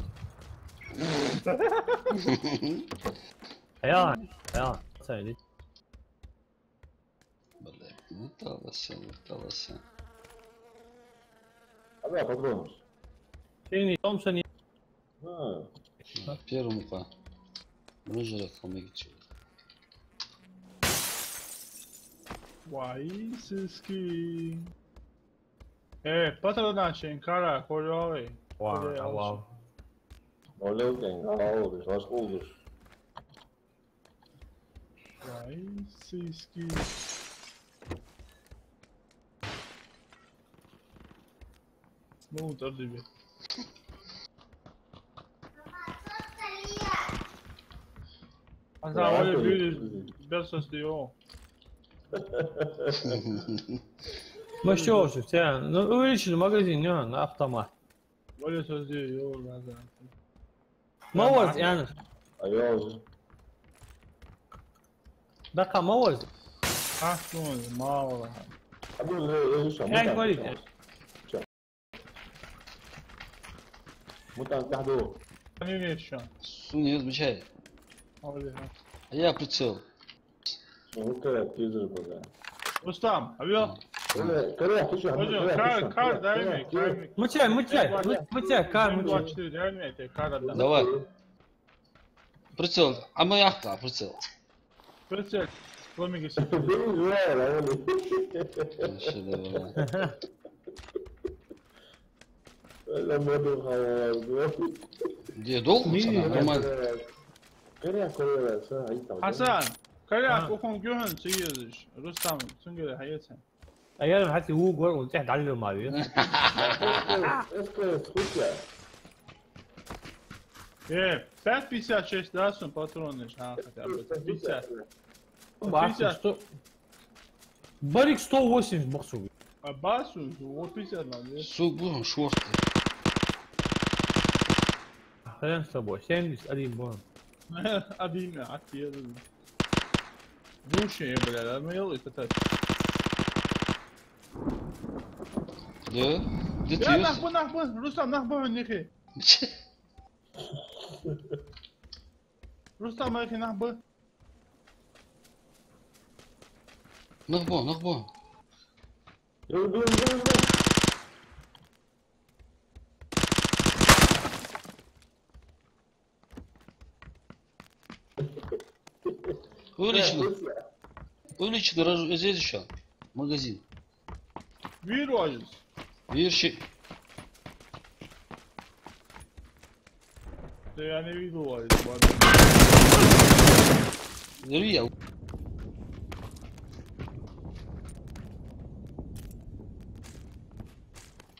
Я, я, сайди. Бля, ну, таласа, ну, таласа. А да, патронов. Синий Томпсон. А. Первый муха. Мужик, помогите. Вай, сиськи. Э, патроначин кара, хорёвый. Вау, вау. Олёвкин, ау, ваш улдуш. Вай, сиськи. Ну, подожди, бе. А за, да, Оля, ты бери, бери со стео. Мы что же, все, ну, увеличили магазин, не, на автомат. Оля, со стео, да, да. Ма варз, Янус. Айо. Бакъа ма варз. Хьастун, ма вала. Абу, э, э, ша, Ай, мутант, говорит. Ша. Мутант тяхду. Не вешен. Сунез мешай. Молодец. А я прицел. Ну, вот это, ты же, бля. Рустам, алло. Э, Коля, ты чё? Пойдём, Коля, кар, ты чё? Кар, дай мне, дай мне. Мучай, мучай, мучай, кар, мучай. Два, четыре, дай мне, я тебе кар отдам. Давай. Прицел. А мы яхта, прицел. Прицел. Ломиги. Вообще, давай. Ла моду халал. Где долго? Не, пацаны, не, нормально. Коля, Коля, всё, они там. Хасан, Коля, а, кухонь гюхен, сиезиш. Рустам, цунгере, хьаеца. А я хьати ву гор, он тӀехь дӀаллил ма ве. Э, пять пятьдесят шесть, да, сун патроны, а, хотя бы пятьдесят. Баху, пятьдесят. Сто. Барик сто восемьдесят баху. А басу, вот пятьдесят надо, нет? Сук, буран, шорты. Хрен с тобой, семьдесят один бон. Один, а, отъеду. Души, бля, да, ну, ел это так. Да? Где ты? Я нахуй, нахуй, Рустам, нахуй, нихи. Рустам, нахуй, нахуй. Нахуй, нахуй. Уличный. Уличный раз-, здесь ещё. Магазин. Вир ваьлча. Вир ши. Да я не видел, а, это ладно. Вир я.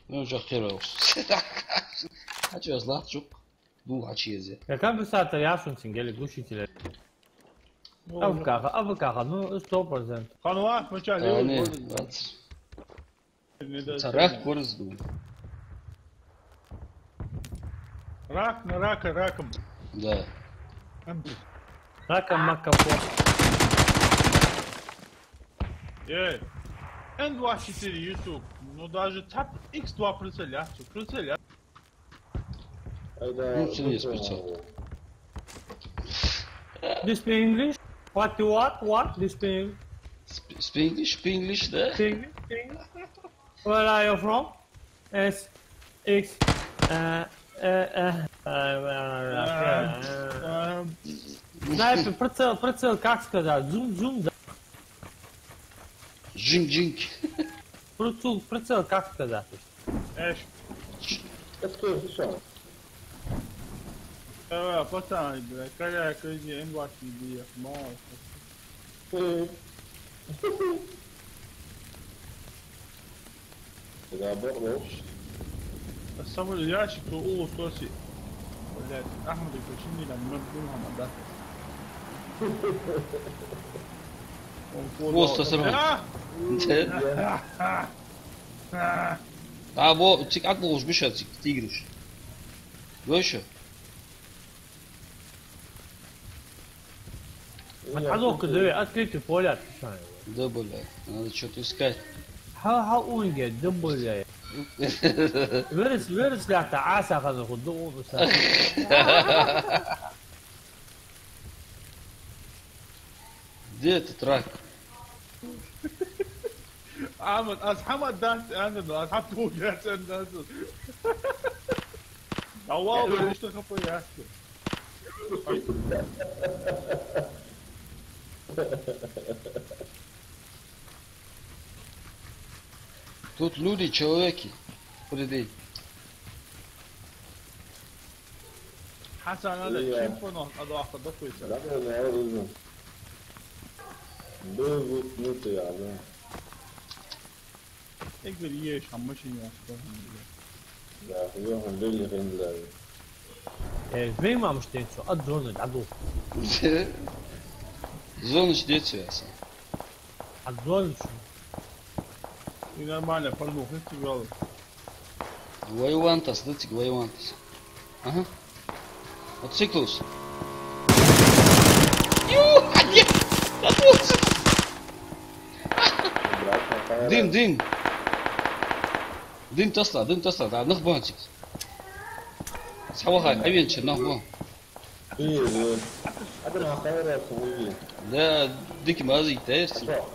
Ну, уже хер. А чё, злат, чё? Ду хьачиезе. Я компенсатор ясун сингели глушителя. Ну, АВК-ха, АВК-ха, ну, сто процентов. Ханва, мача, а, левый не, вроде. Двадцать. Не дай царак, царак. Корзну. Рак на рака раком. Да. Ам. Раком маком. Эй, Н двадцать четыре YouTube. Ну, даже так, икс два прицеля, прицеля. Ну, что есть прицел? This be English? What you want? What? This be English? Sp-, speak English, speak English, да? Speak English, speak English. Where are you from? S, X, uh, uh, uh, uh, uh, uh, Снайпер, прицел, прицел, как сказать? Зум, зум, да. Жинг-жинг. Прицел, прицел, как сказать? Эш. Откуда ты сам? Э, пацаны, бля, коля, кызи, инваш не бьёт, мало. Э. Тогда бо-, лоуш. Самый ящик, то улу соси. Блядь, Ахмад, почему не там, мы будем, да? Он подал. Просто сразу. А! Да. А, во, цига ат лоуш биша цига, тигриш. Дойша? А ловко, да, открытый поле, ты что? Да, блядь, надо что-то искать. Ха, ха, унге, да, блядь. Вирус, вирус лята, аса хаза худ, да, он уса. Где этот рак? Ахмад, аз хӀама дац аьнна, аз хӀама тӀа дац аьнна. Давай, иштта хапа яхка. Тут люди, человеки. Подожди. Хьасан, надо чемпионов, а то ахта дакуйса. Да, да, да, да. Был, был, ну ты, а, да. Эггара еш хӀама машин яц, да, хӀама, да. Да, хӀама лели хин да. Э, вей мамаш тен цо, ад зона дӀаду. Зона чу децо яса. Ад зона чу. И нормально, пардон, хин цу галы. Вайвантас, да, цига вайвантас. Ага. Вот циклус. Ю, а нет! Дим, дим. Дим тасла, дим тасла, да, нах бан цига. Схьавахай, авен чу, нах бан. Эй, э, а ты нахуй раз увидел? Да, дикий мазик, да, есть? А что?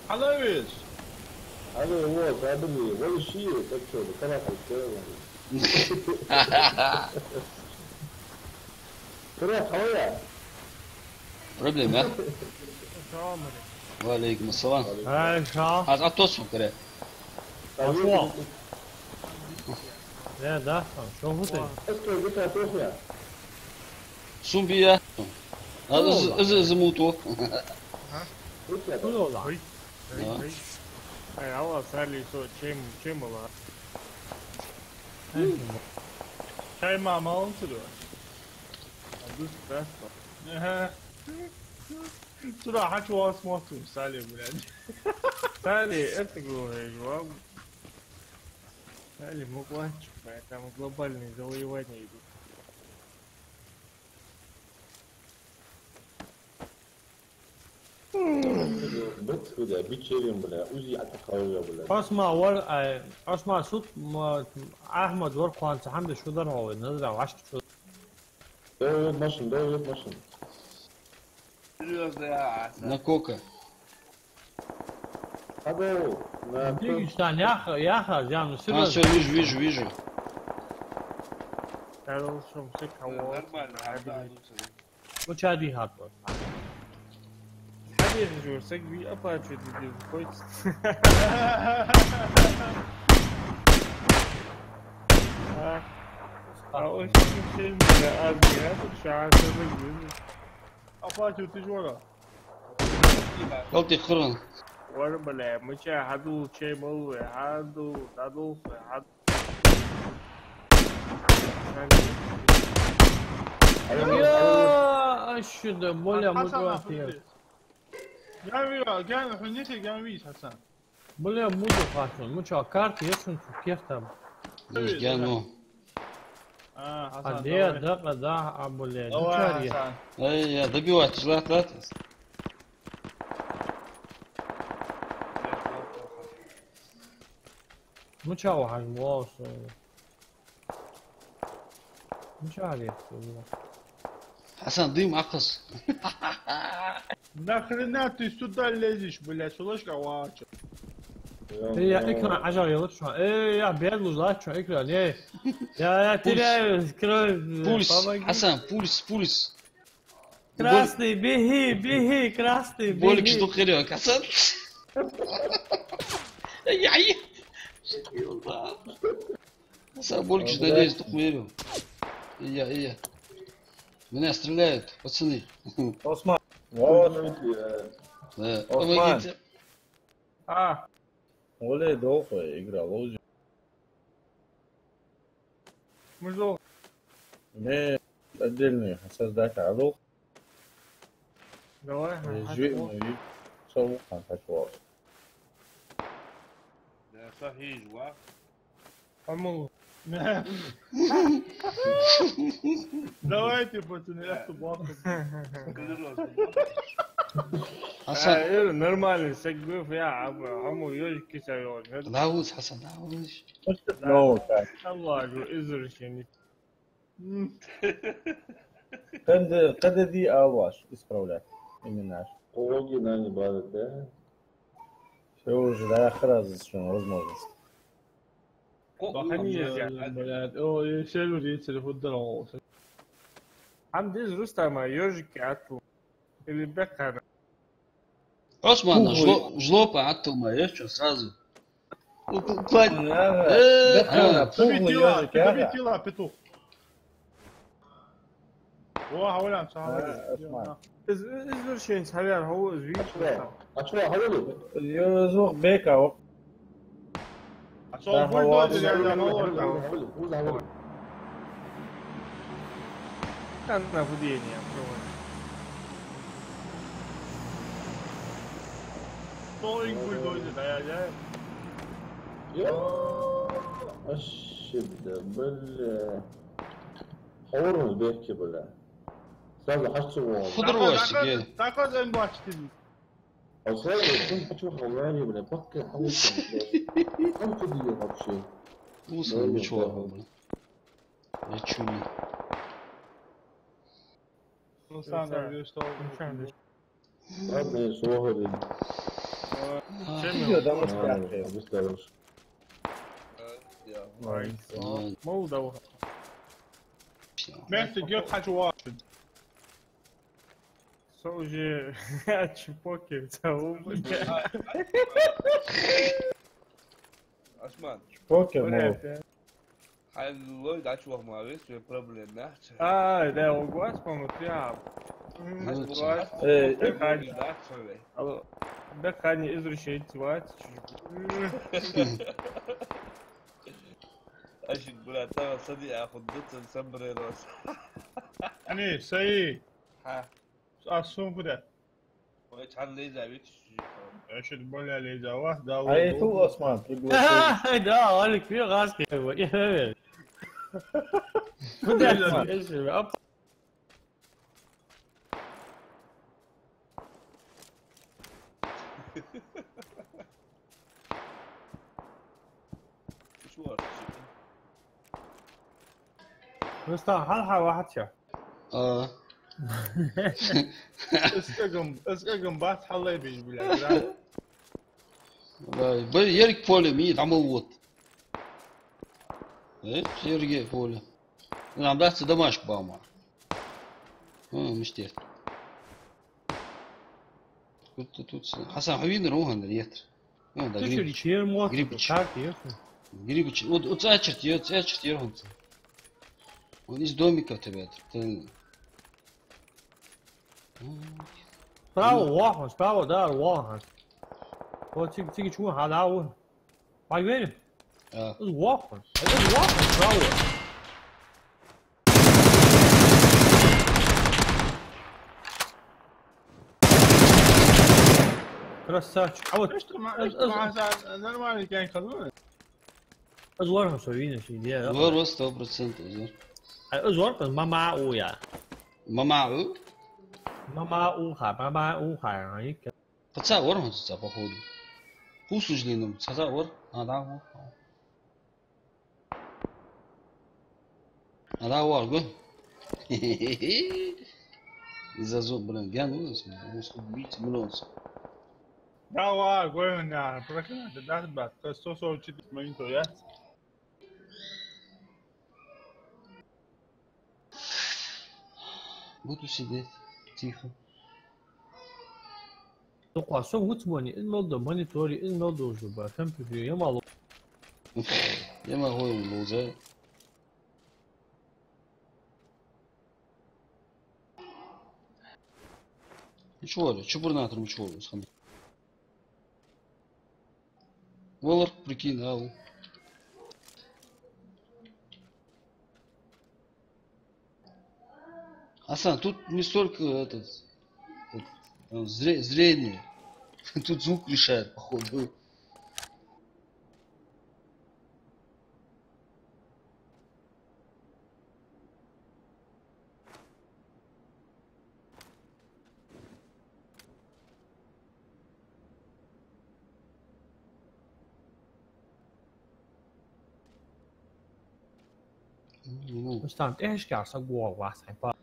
Алавис! Алло, вот, забыли. Вот ищи, так что, да, каракай, что я говорю? Привет, how are you? Проблема, а? Салам алейкум. Ва алейкум ассалам. Ай, ша. Аз атос хукаре. Асло. Э, да, ша, шо хӀу тӀа? Сум бия. А, из, из, из муто. Ага. Ой. Да. Ой, ой. Ай, алла, сали со, чем, чем была? Чай мама, он сюда. А дус, да? Ага. Сюда хочу вас смотрим, сали, блядь. Сали, это говорю, вам. Сали, мы плачем, поэтому глобальные завоевания идут. Быт, бля, бичерин, бля, узи атакалга, бля. Осма вар, ай, Осма сут, ма, Ахмад вар кхоанца хӀама деш хӀу дар хьо вай, назра вашка чу. Да, вот машин, да, вот машин. Серьёзно, я, а, на кока. Хабал, на Дигиштан, яха, яха, зям, а, серьёзно. Всё, вижу, вижу, вижу. Хорошо, всё, кого? Нормально, а, да, ну, всё. Ну, чё, Ди Хардвар? Хабир, жур, саг, ви оплачивать, где заходится. А, а, очень сильно, а, а, тут шансы выиграли. Оплачивать, ты же вора. Алти хуран. Вар, бля, мыча хадул, чей малве, хадул, хадул, хадул. Я, ащу да, бля, Хасан, мудохи. Хасан, подожди. Ганви, ганви, хунихи ганви, Хасан. Бля, мудохи, Хасан. Муча карта, я сун кертам. Лишь гану. А, Хасан, а, де, давай. Да, да, а, бля, давай, муча, Хасан. Эй, я добивать, желать, желать. Муча, Хасан, молодцы. Ничего нет, у меня. Хасан, дым акъас. Нахрена ты сюда лезешь, блядь, сулашка вача? Эй, я экран ажал я лучше. Эй, я бедлу зачем экран? Эй, я, я теряю, скрой, э, пульс, помоги. Хасан, пульс, пульс. Красный, беги, беги, красный, беги. Боликаш дукха хир йоах, Хасан. Яй. Хасан, боликаш, надеюсь, дукха хир йоах. Ия, ия. Меня стреляют, пацаны. Осман. Вот. Да, Осман. Помогите. А. Оле, долго игра, лози. Мужло. Не, отдельный создать, а лох. Давай, э, ага, жи-, ага. Ну, и со лох, а, так вот. Да, со хьежа ваха. Амул. Давайте, пацаны, я тут баху. Хасан. Э, э, нормальный саг биф, я, а, амул ёжик киса ёжик. Лавуз, Хасан, лавуз. Ну, так. Аллах, извращенец. М. Къаьда, къаьда ди алваш исправлять именно. Пологи на не бадат, да? Всё, уже, да, хразы, что возможность. Ко-, бахани, м, я, блядь, о, я сервер, я телефон дорвал. Хьам деза Рустама ёжик аттал. Или бекхара. Осман, жло-, жлопа аттал ма еш, чё сразу. Ку-, ку-, квай-, э, бекхара, а. Пугу, пугу, ёжик, а? Тобе тела, петух. О, хьавола, ца хьавола. А, Осман. Из, из извращенец хьавар, хьо из видишь? А чё, хьавола? Из звук бека, о. А чё, да, бульдозер, хьавола, я, хьавола, я, хьавола, хьавола, хьавола. Там наблюдение проводит. Что им бульдозер, да, я, я. Ё, ошибка, бля. Хьавола бехке, бля. Сразу хьачу вон. Худр вообще, заказ, ген. Заказ эн бачтин. А сразу эн хьачу вон, бля, бля, пакка хьавола, бля. Там куда её вообще? Вкусно, да, ничего, да, бля. Я чё не? Ну, сам, да, что? Ладно, я слухаю. А, чем я? Видео, да, мы, а, спрятали. Без того. Ай, ладно. Молодого. Всё. Вместе где хочу вашу. Со уже чпокер, ца у меня. Осман. Чпокер, молод. Хьай лой дач вахма вес, ве проблем нахча. А, да, у вас, по-моему, прям. М, у вас. Э, э, хани. Алло. Да, хани извращенец вац. Ашик, брат, там сади, а худ дуцан сомбрерос. Ани, сай. Ха. А сумку да. Ой, чан леза вич. Эшит боля леза ва, да. А это Осман пригласил. Да, Алик, фи газ кего. Куда ты? Оп. Просто хьалха вахача. А. Эскагам, эскагам бац хьалай беш, блядь, да? Ай, бай, ерг поле ми, там вот. Э, ерге поле. Нам дац домашка бама. М, миштер. Тут, тут, тут. Хасан, хьо вийнар ву хьона ретра? Ну, да, ты что, Грибич. Лечение мотор, Грибич. Как ехать? Грибич. Вот, вот цӀа чарт, я, цӀа чарт, я хьона. Он из домика тебя. Ты... Справа, вахаш, справа, да, вахаш. Вот циг, циг чу, ха, да, вон. Поймали? А. Из вахаш. Из вахаш, справа. Красавчик. А вот. Что, ма-, что, ма-, нормальный кенг хазуна? Из вар хьо со вийнаш, иде, да? Вар, вар, сто процентов, вар. А, из вар, ма-, ма-, у, я. Ма-, ма-, у? Ма-, ма-, у, ха, ма-, ма-, у, ха, я, ик. Паца вар хьо ца, походу. Пусуж ли, ну, ца, ца вар. А, да, вар. Ала вар гу. Из зуб, блин, ген у нас, у нас убийца, миллион. Да, вар гу, на, проклятый, да, бат, сто сорок четыре монитор, я? Буду сидеть. Тихо. Дукха со вуц мони, из мел да монитори, из мел да уже ба компьютер, я мало. Я могу ему уже. Ничего, чубурнатор ничего, сам. Валар, прикинь, ау. Асан, тут не столько этот, этот, э, зре- зрение. Тут звук решает, походу. Ну. Уж там тӀехьашкахьа са гол вац хьайн па.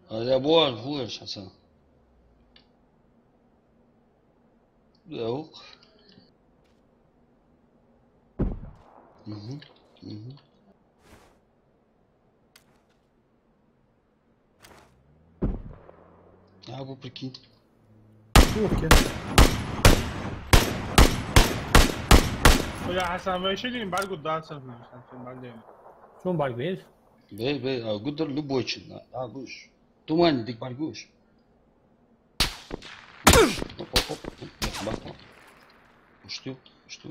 А я бор, хулаш хьасан. Йоах. Мгм. Мгм. А, бо, прикинь. Ух, я. Бля, Хасан, вай ши дин бӀаргагу дац, Хасан, шун бӀаргадайна. Шун бӀаргабайна? Бай, бай, а, гудар любой чин, а, а, гуш. Туман дик бӀаргагуш. Оп, оп, оп, оп, оп, оп. Ушту, ушту.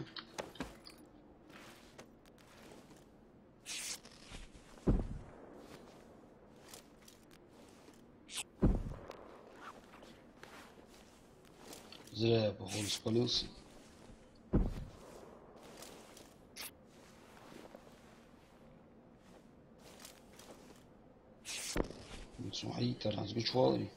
Зря я, походу, спалился. Сухьи тарас гучвалари.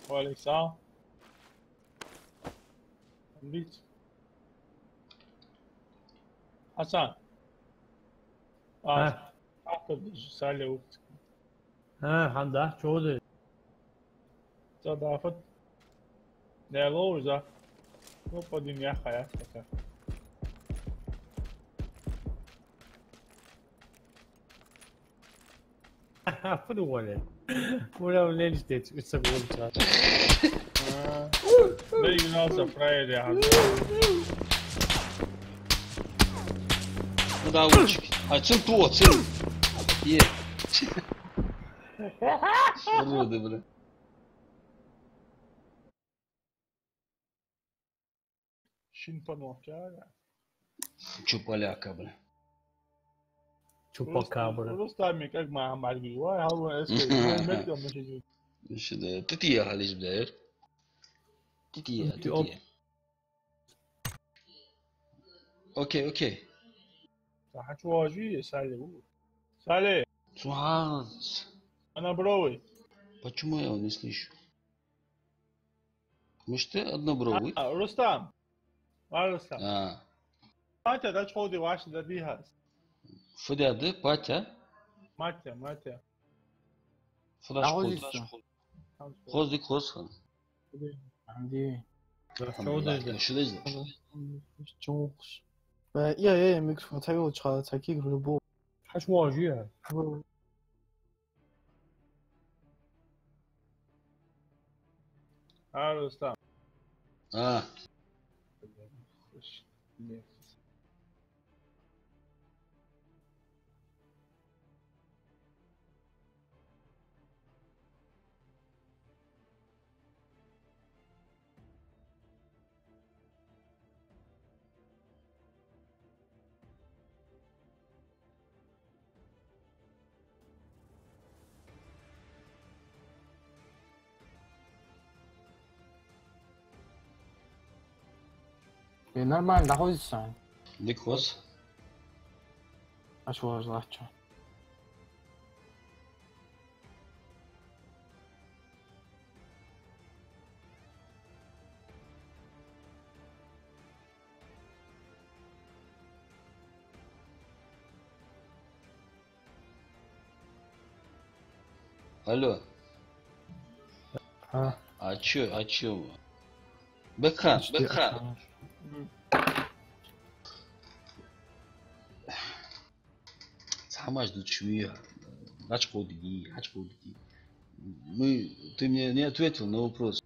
Ва алейкум салам. Бит. Хасан. А. А. Сале ухт. А, хӀана да, чо да? Ца дафат. Дало уже. Ну, подъем я хая, пока. Фу да вале. Ура, лелиш дец, уца гонца. А. Дай гнался фраер, я хана. Ну да, лучик. А цин то, цин. Е. Уроды, бля. Шин панок, я, я. Чупаляка, бля. Чупакабра. Рустам, как ма амарги, ва, халва эске, мет я меши. Меши да. Ты, ты я халиш, бля. Ты, ты я, ты, ты я. Окей, окей. Сахачважи, Сале. Сале. Субхан. Она бровый. Почему я его не слышу? Мишта однобровый? А, Рустам. А, Рустам. А. Патя, да чходи ваш да дихас. Фу да да, Патя? Матя, Матя. Фу да чходи? Хоздик хозхан. Анди. Чходи да. Шулезна. Чхош. Э, я, я, я, микрофон тагил чха, таки грубо. Хаш можи я. А, Рустам. А. Э, нормально, доходит сам. Дикос. А чё, важно, а чё? Алло. А? А чё, а чё? Бекхан, Бекхан. Мгм. хӀамаш дувцаш вий, гӀачкхо диги, гӀачкхо диги. Мы, ты мне не ответил на вопрос.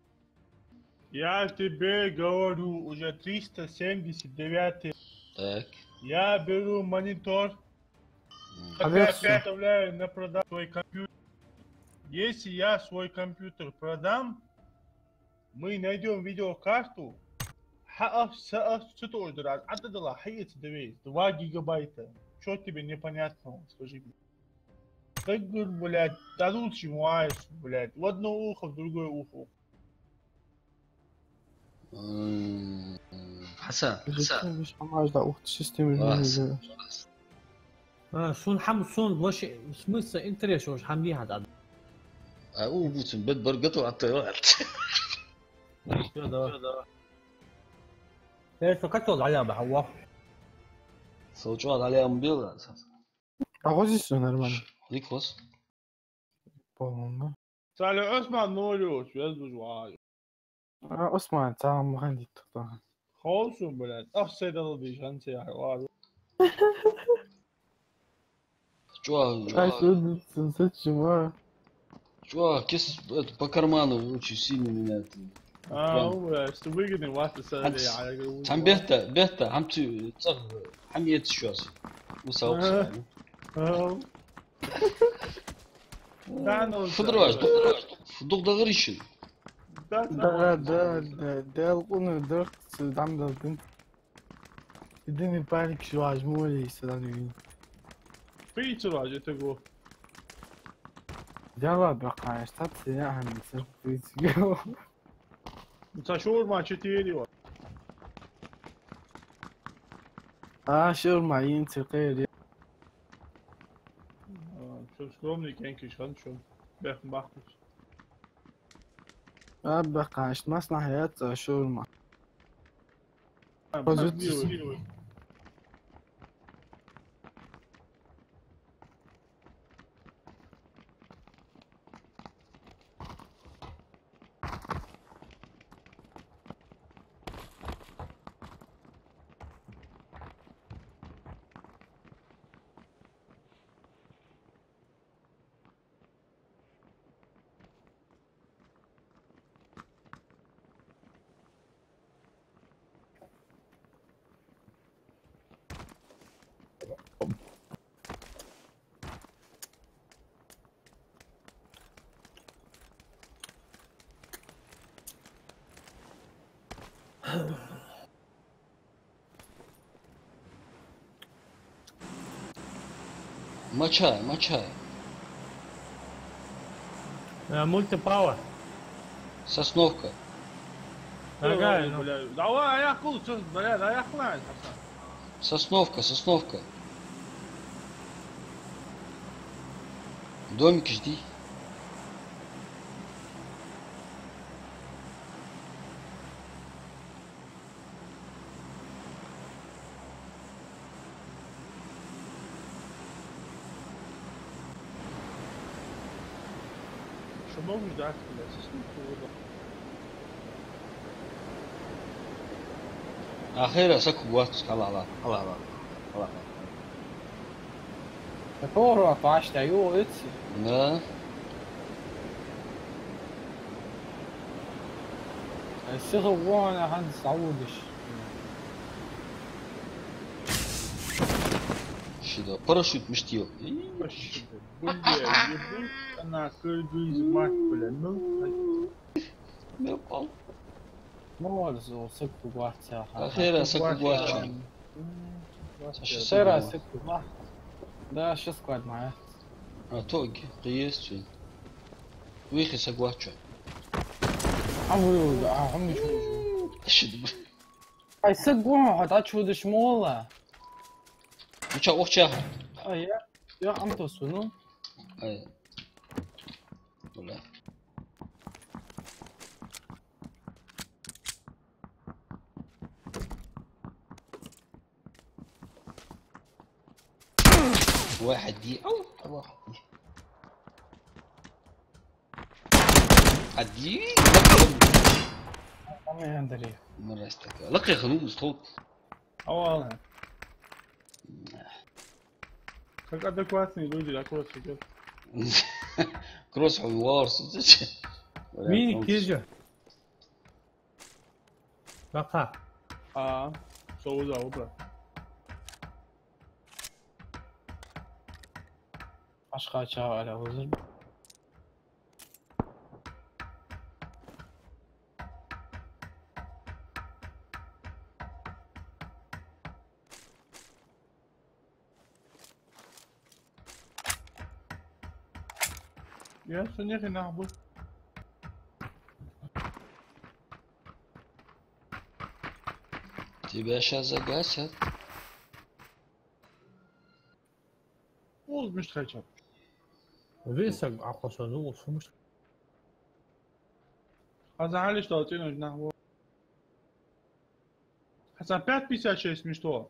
Я тебе говорю, уже триста семьдесят девятый. Так. Я беру монитор. М. Опять вставляю на продажу свой компьютер. Если я свой компьютер продам, мы найдём видеокарту. Хьа аф, са аф, цу тоже раз. А ты дала, хьаэца давай. Два гигабайта. Чё тебе непонятного, скажи мне? Таггар, блядь, дадут ему айс, блядь. В одно ухо, в другое ухо. М, Хьасан, Хьасан. Лишь помажда ухт системы. Вас. А, сун хам, сун, вообще, в смысле, интерес, уж хам не хат. А, у, бутин, бед бар готов, а то, а. Всё, давай. Э, что, как тут, Аля, бахаллах? Сочуал, Аля, ам била. А вот здесь всё нормально. Ликос. По-моему. Сали Осман ноль, связь вай. А, Осман, сам махандит, кто? Хаосу, блядь. Ах, сай дала диш, хан сай, ай, ладно. Чё, ай, чё? Что ты, зачем, а? Чё, кис, это, по карману очень сильно меня это. А, прям. Блядь, что выгодный, вас это. Хам бетта, бетта, хам цу, цах, хам ец щас. Усал, усал. Ага. Да, ну, фу дураш, да. Фу дугӀ дагӀаришин. Да, да, да, да, да, алкъуна дурх, дам далдин. Идини паник шуаж моли, садам вин. Фу ицураж, это го. Дела бакъа, штат сия ханни сер, фу ицураж. Ца шаурма четыре. А, шаурма, ин четыре. А, чё, скромный кенкиш, хан, чё? Бех, бахмуш. А, бех, конечно, маслахьат, а, шаурма. А, позыци. Мача, мача. Э, мультипауэр. Сосновка. Ага, ну. Давай, а я кул, чё, бля, да я хлань, пацан. Сосновка, Сосновка. Домик жди. Шо могу ждать, блядь, сосну провода. Ахира сакугват, ала, ала, ала, ала, ала. Такого пашта, ю, эци. Да. Сиха вон, а хан саудиш. Шида, парашют миштил. Бля, ебут она, кыргыз мать, бля, ну. Мел пал. Ну, вот, сакугват, ха. Ахира сакугват. Сера сакугват. Да, сейчас квад мая. А то ги, есть. Вихи сакугват. А вы, да, а, хам ничего. Шида. Ай, сакугват, а чё дышь мола? Ну чё, ох, чё? А я, я ам тосу, ну. Ай. Бля. واحد دي. أو، واحد دي. عدي. أنا يندري. مرة استك. لقي خنوم صوت. أو والله. Как адекватные люди, да, кросс идёт. Кросс хьо варс, ты чё? Миник кежа. Бакъа. А, со уза, убра. Ашхача ара уза. Я, со нехи нахбу. Тебя щас загасят. Оз мишта хайчаб. Весаг ахоса, ну, оз мишта. Хаза халиш дал цӀенош нахбу. Хаза пять пятьдесят шесть мишта.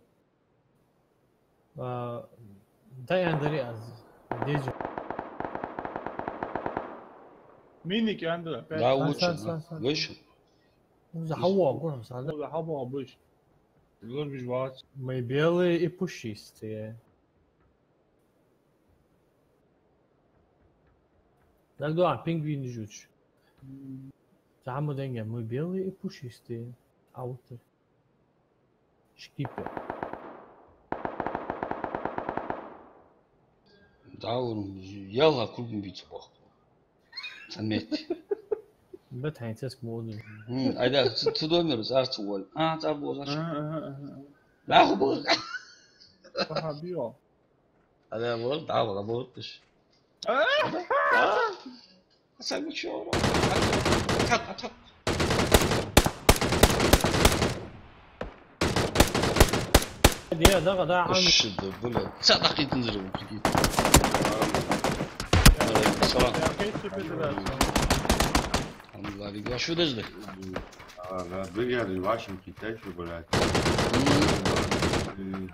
А, дай андари аз. Дези. Миник андра, пять. Да, сан, лучше, сан, да. Сан, сан. Выше. Ну, за хава, гурам, сан, да. Ну, за хава, выше. Лор биш вац. Мы белые и пушистые. Дагадоагӏа, пингвины жуч. М. Цхьа ма денга, мы белые и пушистые. Аутер. Шкипер. Да, вон, ялла кругом бийца баху. Цхьан метте. Бат хьайна цецк ма оду. М, айда, цу, цу домера цар цу воль. А, цар бозаш. Ага, ага, ага. Нахуй бу. Ага, био. Ада бор, да, бора, бора, тыш. А? А? Сагу чё, ро? Атат, атат. Де, да, да, ан- Иши да, бля. Са дакъикъ инзир, прикинь. Салам. Я, хейт тебе, да. Алхамдулиллах, Рига, шо деза? А, да, бигар, вашим китайцы, блядь. М.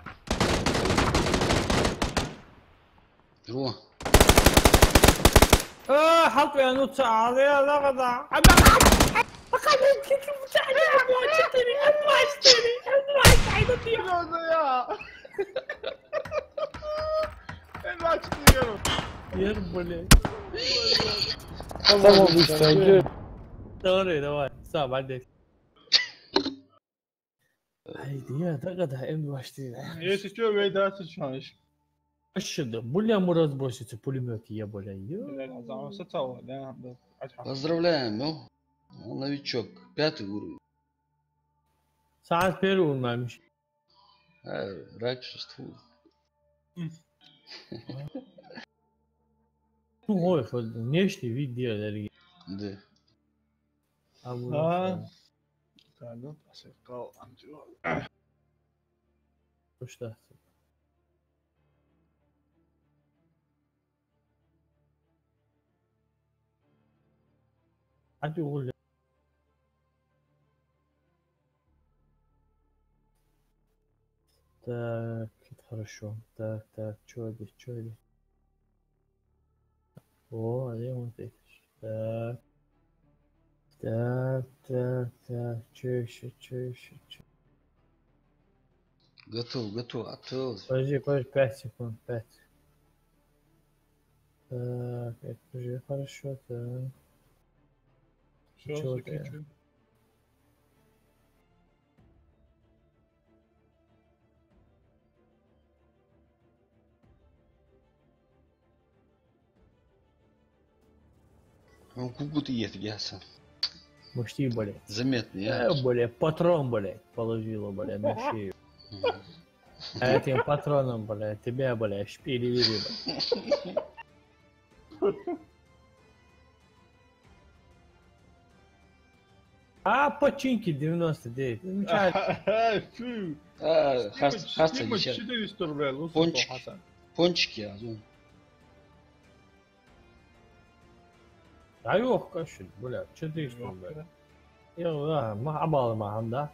Жо. А, хьалкъваьнна ца Ӏа, я, лагъа да. М два четыре, М два четыре, М два четыре, М два четыре. М два четыре. Ер, блядь. Давай, давай. Всё, молодец. Ай, я, да, да, М два четыре. Если чё, вей, да, ты чё, ещё. Ещё да, бля, мы разбросится пулемёт, я, бля, ё. Бля, ну, там всё целое, да, да. Поздравляем, ну. Ну, новичок, пятый уровень. Сам первый уровень, мамиш. А, раньше что? Ну, ой, хоть внешний вид делали. Да. А вот, а. Да, ну, посмотрел, а чё? Ну что? Ати угули. Так, это хорошо. Так, так, чё здесь, чё здесь? О, один вот здесь. Так. Так, так, так, чё ещё, чё ещё, чё? Готов, готов, отвёл. Подожди, подожди, пять секунд, пять. Так, это уже хорошо, так. Всё, чё закричу. Ну, кугут и это ясно. Мышти, блядь. Заметно, я. Э, блядь, патрон, блядь, положила, блядь, на шею. Мгм. А этим патроном, блядь, тебя, блядь, шпили-вили, блядь. А, починки девяносто девять. Ну, чё? Фу. А, Стимыч, хаст-, хаст-, Стимыч, дича. Четыреста рублей, лучше Пончик. Хасан. Пончики, а, ну. Да ёх, кашель, бля, четыреста рублей. Ёх, да. Я, да, ма-, абал ма-, да.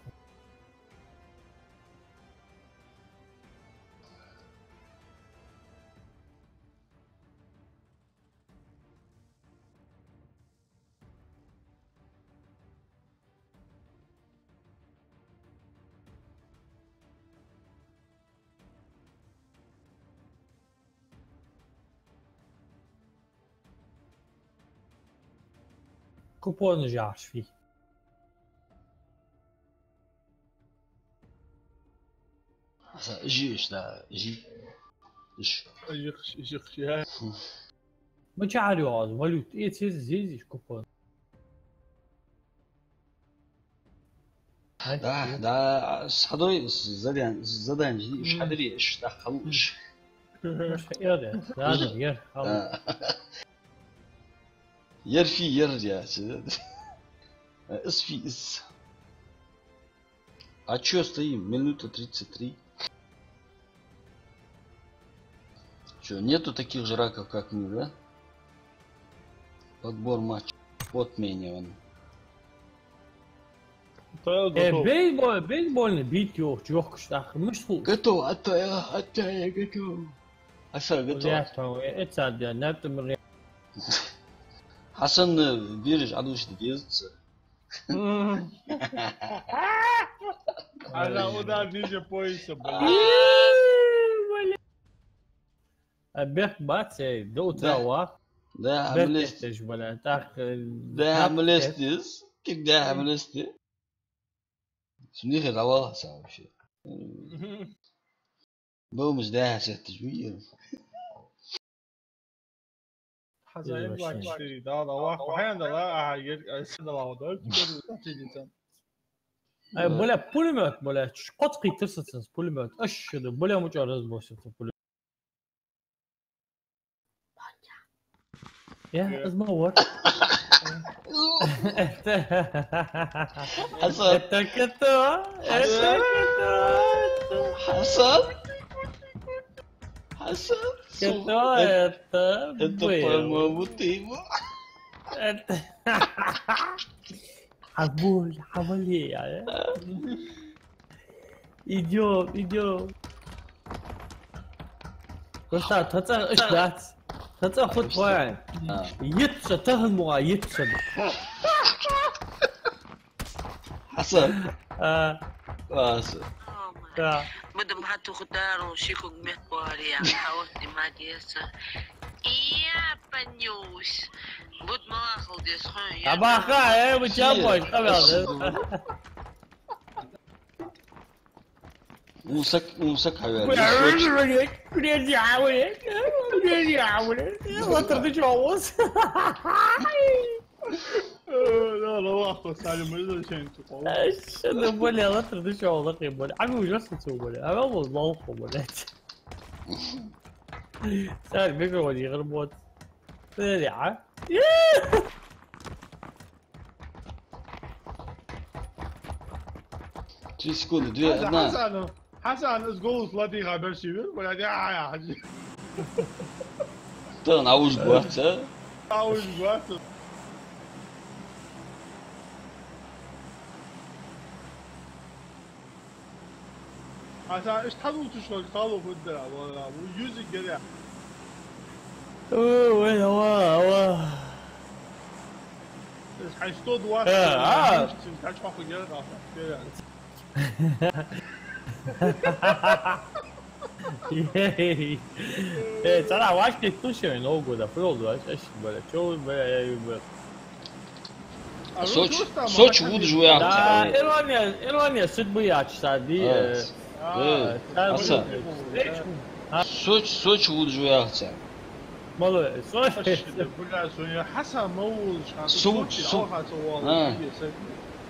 Купонаш яхаш фий? Хьасан, жи уж, да, жи. Уж. Жи, жи, жи, я. Мичахьара йоагӀа из валюта? Эцар зизиш купон. Да, да, схьадой, задан-, задание, иш хьадир, иш тӀаккха хьалуш. Иш хьаэр, да, да, ер, хьалуш. Да. Ер фий, ер, я, чё? Из фий, из. А чё стоим? Минута тридцать три. Чё, нету таких жраков, как мы, да? Подбор матча отменён. Э, готов. Бейсбол, бейсбольный бит йохчу, йохкаш тӀаккха, муш хул? Готов, Атая, Атая, готов. Хьасан, готов. Бля, там, э, это, да, например. Хьасан, э, береш, а душ дезца. М. Она удар ниже пояса, бля. М, бля. А бехк бац, эй, до утра вах. Да, бехк амлес. Эттеш, бля, так, э, да, так, амлес э. Дез. Кик да, амлес де. Смехи давала са вообще. Мгм. Бомж да, сетташ виер. Хьасан, ир башни. Блэк четыре, да, да, вах, вахьян да, ла, аха, ер, ай, сын да, ла, да, четыре, четыре, там. Ай, бля, пулемёт, бля, ч-, кхоцкхийттар са цунца пулемёт. Аш, да, бля, муча разбросился пулемёт. Я, э, из ма вар. Это, Хьасан. Это кто? Это кто? Хьасан. Хьасан. Кто это, это, был? По-моему, ты его. Это. Хьабуй, хьавали, я. Идём, идём. Просто тхоца иш дац. Тхоца хут хой. А. Йитса, тахан муа, йитса. Хьасан. А. Хьасан. Да. Будем хату хутару, шикук мехбари, я, хаос не магеса. Я понюсь. Буд малахал дес хой, я. Абаха, э, вы чё, бой, хавал, э? Усак, усак, хавал. Латар да чё у вас? Э, да, да, ладно, Салим, мы зачем тут? Ай, что ты, бля, латар да чё, латар, бля. А мы уже с утра, бля. А мы вот лохо, блядь. Салим, микрофон не работает. Смотри, а? Три секунды, две, Хьасан, одна. Хьасан, Хьасан, из голос ладига берши вир, блядь, я, я, я. Тан, а уж бац, а? А уж бац. Хьасан, ишта хьалуцуш хилча, хало хургда, валла, ву юзик гере. О, вай, ава, ава. Ишта хьай сто двадцать, э, а, мышцы, кач хьаху гере, гере. Ей. Э, цара вашке тушевин, ого, да, фрол, да, аш, аш, бля, чё вы, бля, я, бля. А Сочи, Рустам, Сочи а вудаш ву яхац. Да, ирония, ирония судьбы яхаш са, ди, а, э, а, э, Хьасан. Сочи, Сочи вудаш ву яхац. Мало, Сочи. Бля, Соня, Хьасан ма вулаш, Хьасан, Су-, Сочи, Су-, Алхаса вала, а.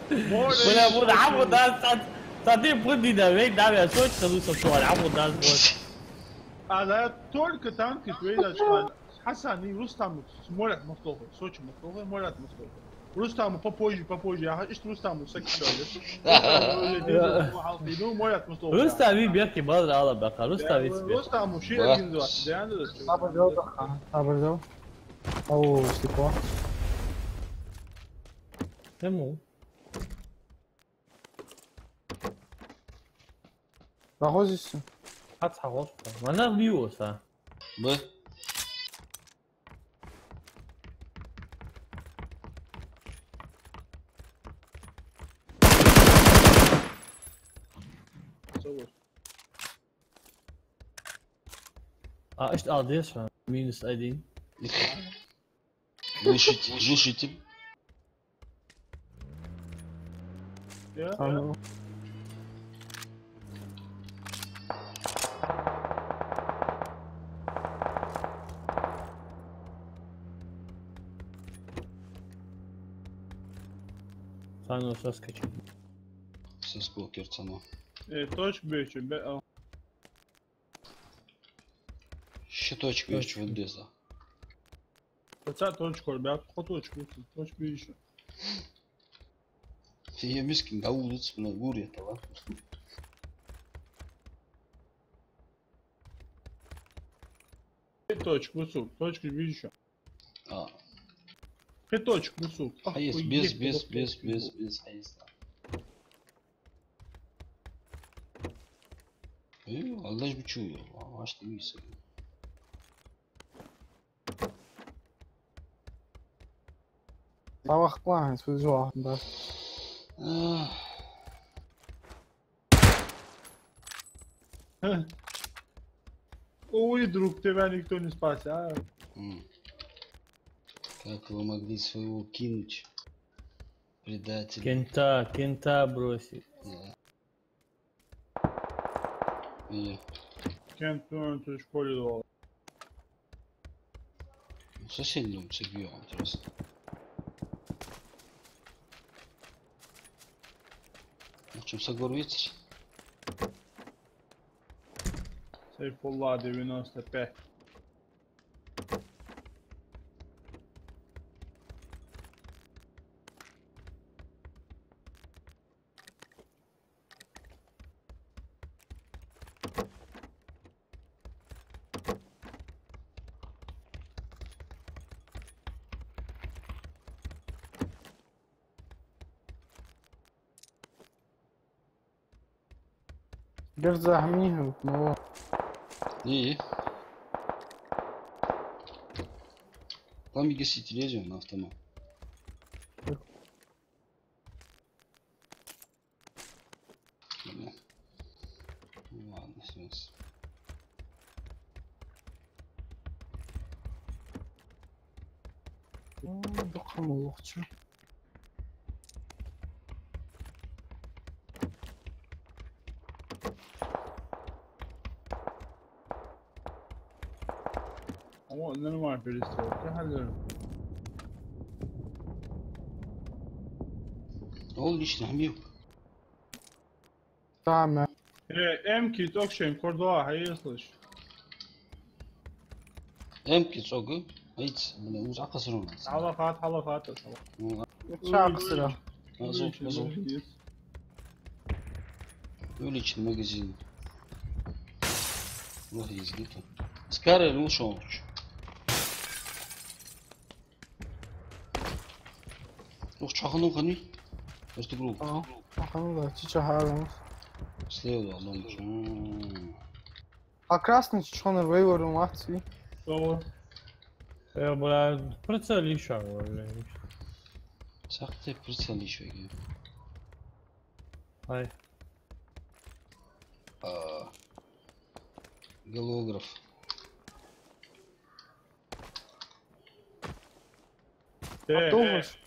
Бля, буду, а, буду, да, да, да, ты буди, да, вей, да, я Сочи, да, Сочи, а, буду, да, вот. А, да, только танки, вей, да, Хьасан и Рустам, морят махтохой, Сочи махтохой, морят махтохой. Рустам попозже, попозже, ага, ишта Рустам сакишали. Ну, морят махтохой. Рустам и бехки базар ала баха, Рустам и тебе. Рустам ши организация, да, да, да. Сабр дел, баха, сабр дел. Ау, стекло. Кому? Похоже всё. Хац хьагӀошка. Ма нах бийвоса. Б. А, ишта ала деза шоана. Минус один. Глушитель, глушитель. Я? А ну. Цхьанне соскочил. Со скокер цхьанне. Э, точка беча, бе, а. Ши точка беча, точка. Вот деза. Паца точка, ребят, кхо точка, точка беча. Е мискин гаулуц, мына, гуре тала. Пять точек, вот, точка беча. А. Пять точек, вот. Хайс, охуеть, без, без, просто без, без, без, хайс. Э, алдаш бичу, а, аш ты миса. Тавах план, свой жуа, да. Ах. Ой, друг, тебя никто не спас, а? М. Как вы могли своего кинуть, предателя? Кента, кента бросить. Да. Е. Кент, ну, это в школе было. Соседний дом, цепью, интересно. Ну, чем сагор видишь? Сейфулла, девяносто пять. Герзахмин, ну. И? Там и гаситель есть на автомат. Блин. Ну ладно, сейчас. Ну, да кому лучше. О, нормально перестрелка, халер. О, лично, Хамил. Тамам. Э, эмки цӀогаш шоай кор доагӀа, хьаэцалаш. Эмки цӀогаш? Айц, блин, уж акъасрун. Хьалахат, хьалахат, хьалахат. Ну, а. Шаксра. Азу, азу. Увеличен магазин. Вот есть где-то. Скоро лучше. Ух, чахну хани? Просто групп. А, чахну, да, чи чахарам. Слева, лонг. М. А красный чахну вейворум ахци. Что? Э, бля, прицел ещё, бля. Сахты прицел ещё. Ай. А, голограф. Э, а то э, уж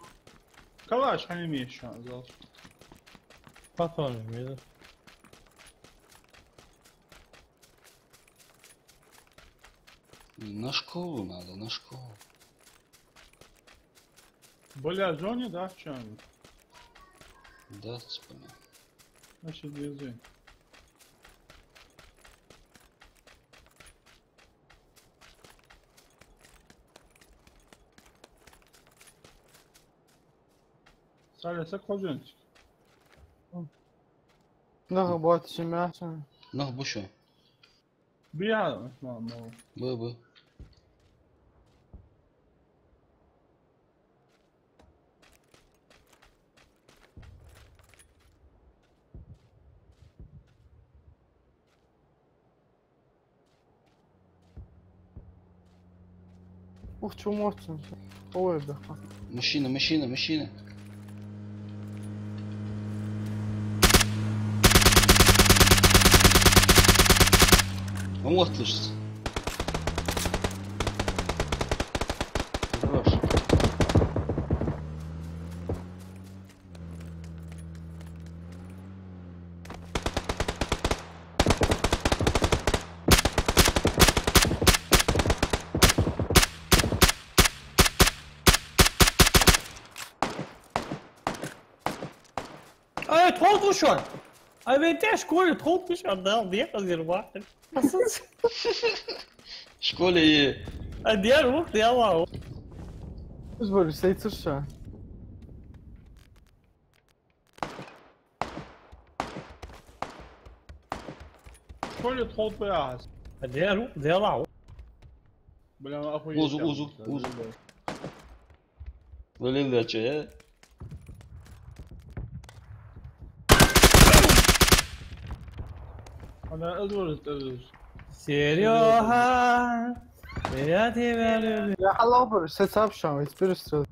калаш хьа имеешь, а, зал. Патроны имею. На школу надо, на школу. Бля, зоне, да, в чём? Да, спина. Значит, везу. Сале, са кхозенчик. Нах бат шимяхчан. Нах буша. Биа, мама. Бу, бу. Ух, чё морцин? Ой, да. Машина, машина, машина. А вот слышится. Хорош. Ай, тхов ду шоана! Ай, вай тӀехьашка школе тхов ду шоана, Дала декъаза вахар. Школе е. Ай, дера вух, дела вух. Из бара сайцар ша. Школе тхов ду яхаш. Ай, дера вух, дела вух. Бля, охуеть. Узу, узу, узу. Блин, да чё, я? Ана Эдвард, Эдвард. Серёга, я тебя люблю. Я хьалабар, сецапшан, ведь перестрел.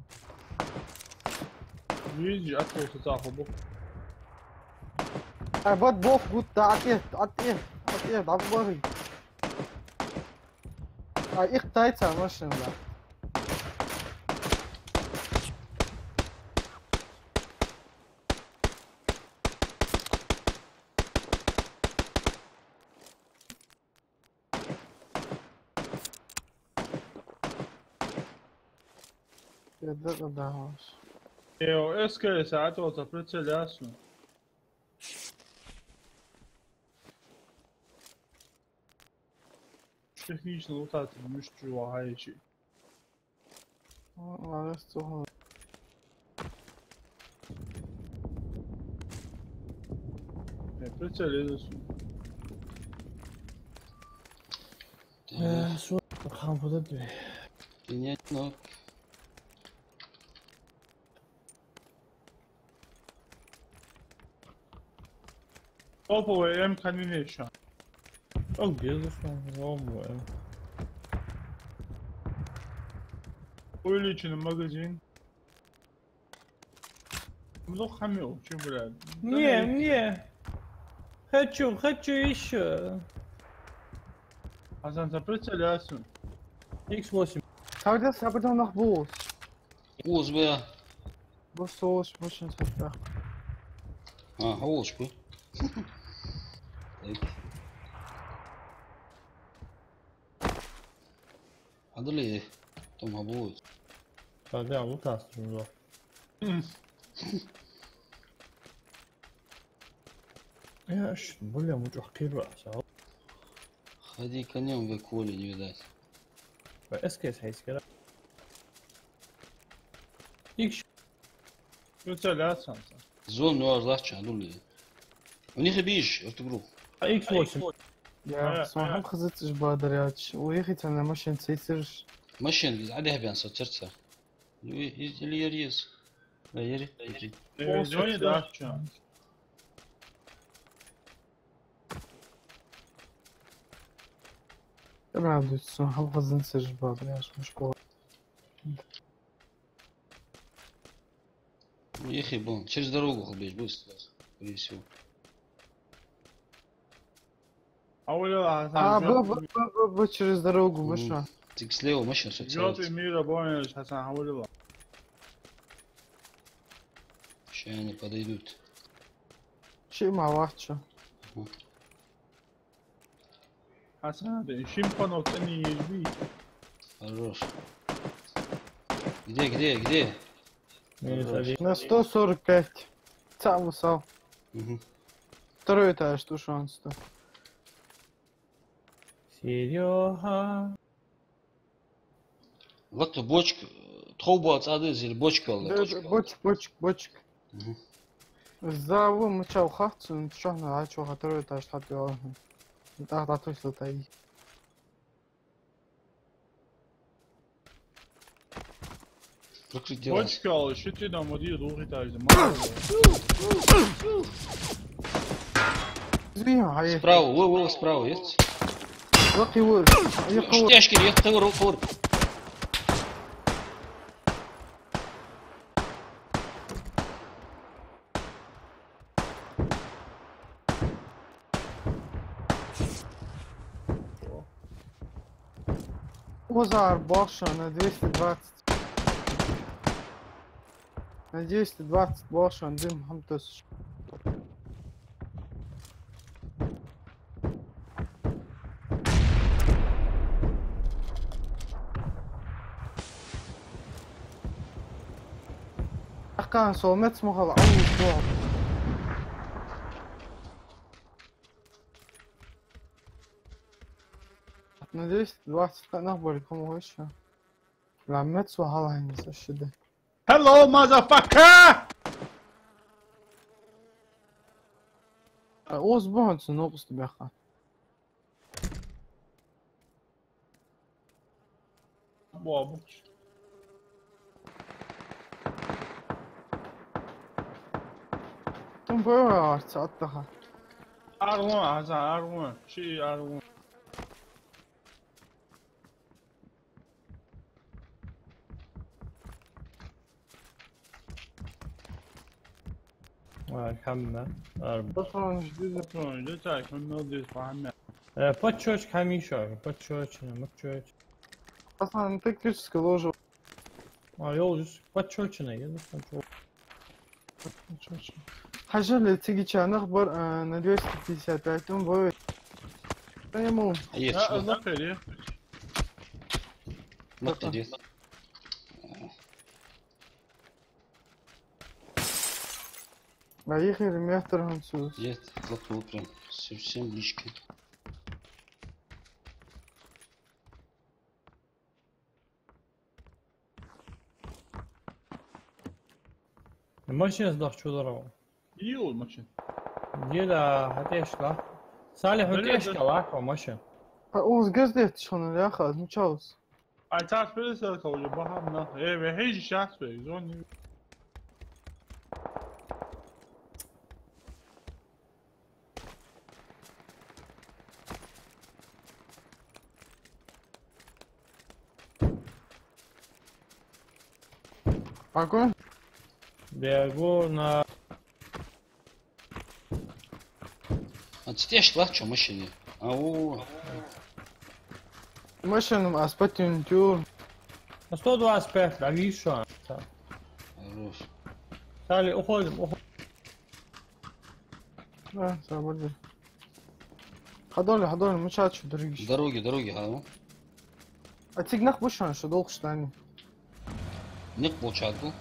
Видишь, а то сецапа бу. Ай, вот бог, гуд, да, отъехать, отъехать, отъехать, отъехать. А, их тайца машина, да. Йо, эскаре саӀат оца прицел ясну. Технично лутати муш чу вахайчи. О, молодец, цохо. Э, прицел есть. Э, шо, хам подобри. Ты не ног. Топовый М combination. Как без, М. Увеличенный магазин. Ну, хамил, чё, блядь? Не, не. Хочу, хочу ещё. А за прицеляться. Икс восемь. Когда сабадан нахбус. Узбе. Бу сош машин сатта. А, хьош бу. Так. Хьадале, том хьабоагӀа. Хьадале, лутас чура. Я ш-, бля, мучӀахь кхийра аса. Ходи конём, век воли не видать. Ва эскес хьайсгара. Икс. Шу ца лаьцанца. Зон нуар лачча дулли. У них биш, артугру. А икс восемь. Я, а, сон а. Хьам хазацаш бадаряч. У ихи цана машин цейцирш. Машин, а дехбян со церца. Ну, и, и, или я рез. Да, я ре-, я ре-. Э, о, зоне со да, церца. Чё? Радуется, сон хьам хазацаш бадаряч, мушкула. Ехи бон, через дорогу хубишь, быстро, скорее всего. А у Лёла, а, б-, б-, б-, б-, через дорогу вышла. Ты слева машина со. Жёлтый мира, помнишь, Хасан, а у Лёла. Ща они подойдут. Ши ма вахча. Мгм. Хасан, да, шимпанов цӀени еш бий? Хорош. Где, где, где? Минус один. На сто сорок пять. Сам усал. Мгм. Второй этаж, тушенство. Серёга. Вот бочка, тхов боаца цӀа деза или бочка валла? Да, бочка, бочка, бочка. Мгм. Заву мачал хатцун, чохна, а чоха второй этаж хатвел. Да, да, точно тай. Прикрытие. Бочка валла, шити дам, один, двух этаж, да, мало. Извини, а я... Справа, во, во, справа есть. Лаки вор. Аш тяжкий, я ковр, ковр. Узар бошо на двести двадцать. На двести двадцать бошо, дым, хам тус. Ахкан сол мец мухал, ау, бо. На десять двадцать нах барг хӀама хойша. Ламмец ва хьалхайна са шиде. Hello, motherfucker! А, оз баханца нокъуст бяха. Бобуч. Тум бара арца аттаха. Аргун, аза аргун, ши аргун. Ай, хӀама. Ар- Патронаш диза. Патронаш диза, хӀама диза, хӀама. Э, подчёчка хӀама йиш я, подчёчка, подчёчка. Пацан, тактическая ложа. А, йолжус, подчёчка, я, подчёчка. Подчёчка. Хьажал, цига ча нах бар, а, на двести пятьдесят пять, он бой. Да ему. А, есть, а, вот. Нах, я. Нах, я. А их или метр он сюз? Нет, заплыл прям совсем близко. Машина сдох, чу дорогу. Йо, машина. Еда, хьа тӀехьашка. Салих, хьа тӀехьашка лакха машина. А уз газдет шоана яха, ну чаус. Ай, цас пересылка уже бахам на. Э, ве, хей, сейчас ве, зони. Погон? Бегу на. А цу тӀехьашка латт чо машина? Ау. Машина ас патин тюр. А сто двадцать пять, а вижу, что? Хорош. Стали, уходим, уходим. Да, свободен. Хьадоале, хьадоале, мичад шу дерригаш. Дороги, дороги, хьа, ну. А цига нах ба шоана, шу долхаш дани? Никъ болчад бу.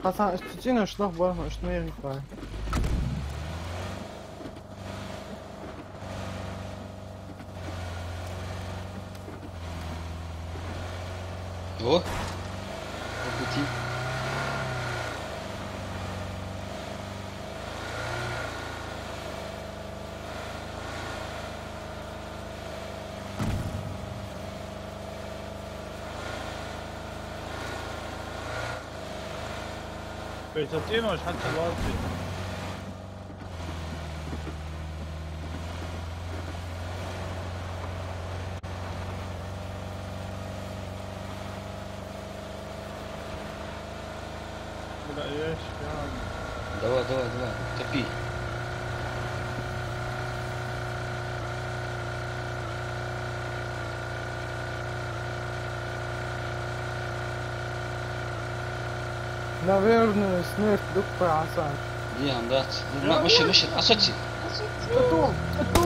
Хасан, ишта цӀенош нах бар, ишта ма яхийта. О! По пути. Вай, цӀенош хьатӀа лоаций. Бля, я ща. Давай, давай, давай, топи. Наверное, смерть дух по Асан. Не, он дац. Ну, ма-, машина, машина, асоци. Что? Что?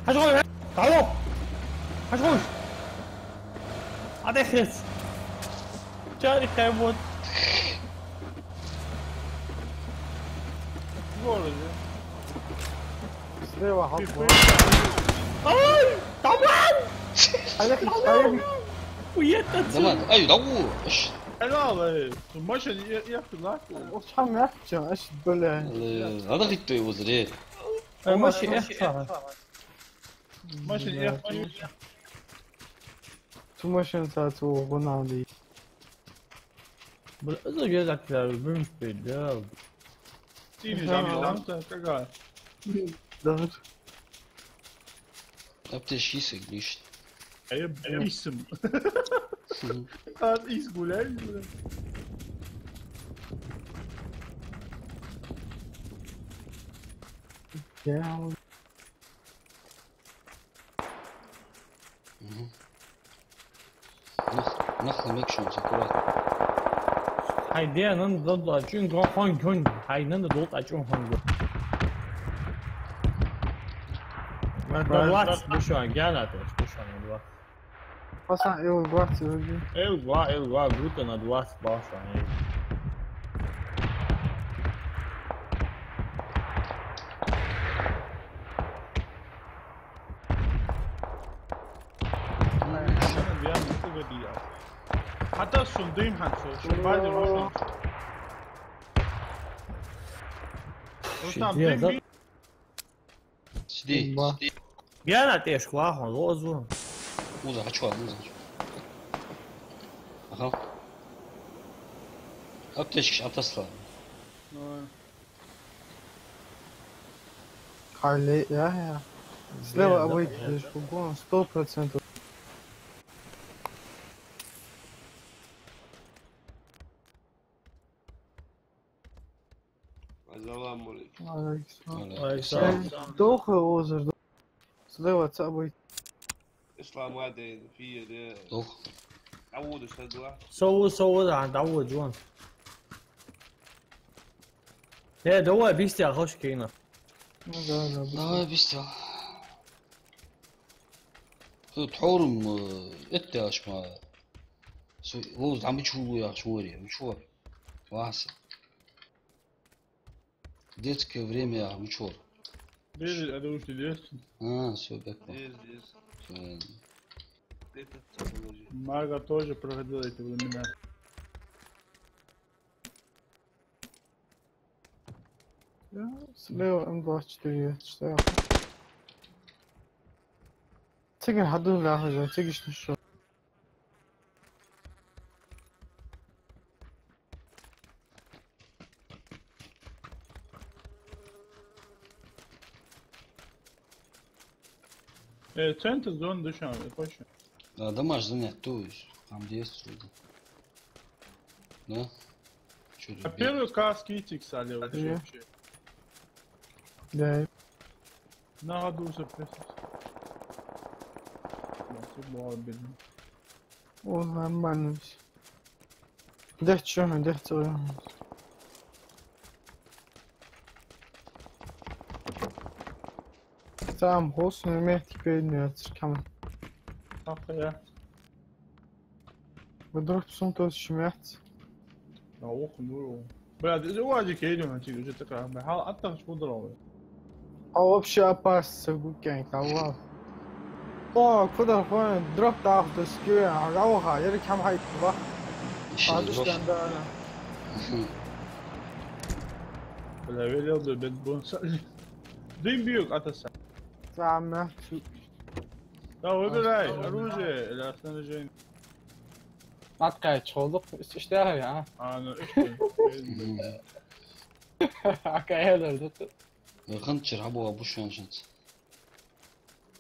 Хьажа гӀой! Алло! Хьажа гӀой! Адехес! Чари кайбот! Слева, хьалха. Ай! Таман! Алехи, алехи. Уйетта. Таман, ай, даву! Аш. Алло, ай, машина е-, ехта лаку. Ош хьам яхча, аш, бля. Э, надо хитто его зре. Э, маши, эх, чаха. Машин, эх, машин. Цу машин са цу гӀунал дий. Бля, из везак я, бимс пейдал. Тини, ага, там, там, кага. Да. Аптечки сыгнишь. А я бисом. Мгм. А, изгуляй, бля. Я Мгм. Нах, нах на мекшон, аккуратно. Хьай де, нан дадла, чун гон хон гон. Хьай нан дадла, чун хон гон. Ма да лац, бушан, гяна, бушан, два. Пацан, эл двадцать вроде. Эл два, эл два, гута на двадцать башан, эй. Ай, шана бян, ну, ты выдыял. Хьатасс шун дым хьан со, шун бади рушан. Рустам, ши дым деза. Сиди, ба. Сиди. Бяна тӀеш ваха, лозу. Уза, хьачуа, уза, хьачуа. Аха. Аптечкаш атасла. Ой. Хали, я, я. Слева, да, обойти, да, здесь да. Кругом, сто процентов. Ассаламу алейкум. Алейкум салам. Алейкум салам. Э, дохуй озар. Слева цабай. Ислам аден, фиере. Дох. Авуду садла. Сова, сова, да, Давуд, вон. Э, давай, бистя, хош кина. Ну да, да, быстро. Давай, бистя. Тут хорум, э, это аж ма. Су-, лоз, там и чулу я, шмори, и чулу. Васа. Детское время, а, учёт. Здесь, это уж детство. А, всё, как-то. Здесь, здесь. Всё, я это положил. Мага тоже проходил эти времена. Да, слева М двадцать четыре, что я. Циган хьадул нахуй, цигиш нашел. Э, центр зоны дышал, я точно. Да, домаш занять, то есть, там где есть вроде. Да? Чё, а ребят? Первый каски тиксали вообще, не, вообще. Да. На году запрятать. Да, всё было обидно. О, нормально всё. Да чё, да целый. Там гос на метке передняться, кам. Ах, я. Вдруг сум тот шмяц. А, ох, ну. Бля, ты же УАЗик едем, а ты уже такая, бля, хал, а так что дорого. А вообще опасся гукянь, калла. О, куда хон, дроп тахта скюя, а гауха, я кам хай, ва. Ещё. Падыш дроп. Ганда. Бля, велел бы бен бон са. Дым бьёк, а то са. Самое. Да, выбирай, а, оружие или снаряжение. Маткай чхолдук, иш-, иштяхар, а? А, ну, ишта. Мгм. Акаялар, да. Э, ханчар хабуа бушан шанц.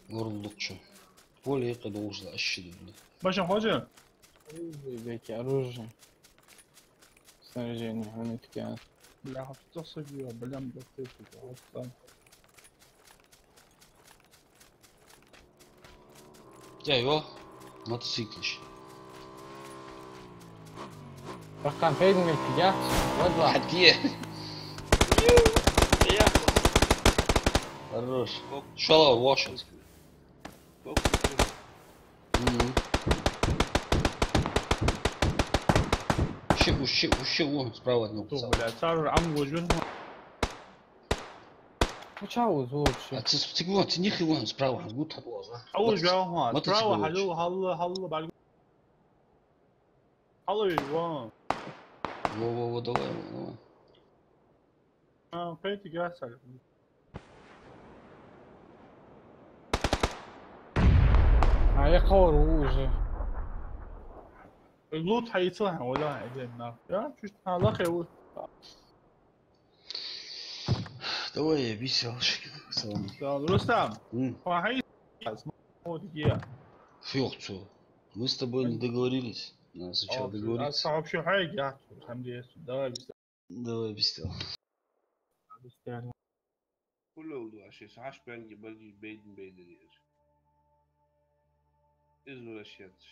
Орлукчу. Поле якъа должна, ашши дурна. Башан хожа? Оружие, беки, оружие. Снаряжение, они такие. Бля, хапсо сагио, блям, да ты, сука, вот там. Я его мотоциклиш. Рахкан фейдинг я, вот два. Хатие. Хорош. Шала вошел. Мгм. Вообще, вообще, вообще, вон справа от него. Кто, пацан? Блядь, сразу ам возьмёт. Ну, чё вы вообще? А ты, ты вон, ты нихуя вон справа, а вот так вот, а? А вот, вот, жал, ма, вот ты справа, чего хало, хало, хало, бал-, хало, вон. Во, во, во, давай, во, давай. А, пойти гасали. А я хавар уже. Лут хайцла, вала, идем на. Я, чуть на лахе вот. Давай, я бисел, шкин, салам. Да, Рустам. М. Похай, смотри, я. Фёхцу. Мы с тобой не договорились. Надо сначала договориться. А, а вообще, хай, я, там где есть. Давай, бисел. Давай, бисел. Бисел. Куллал ду аши, саш бенги, бенги, бейдин, бейдин, ир. Извращенцы.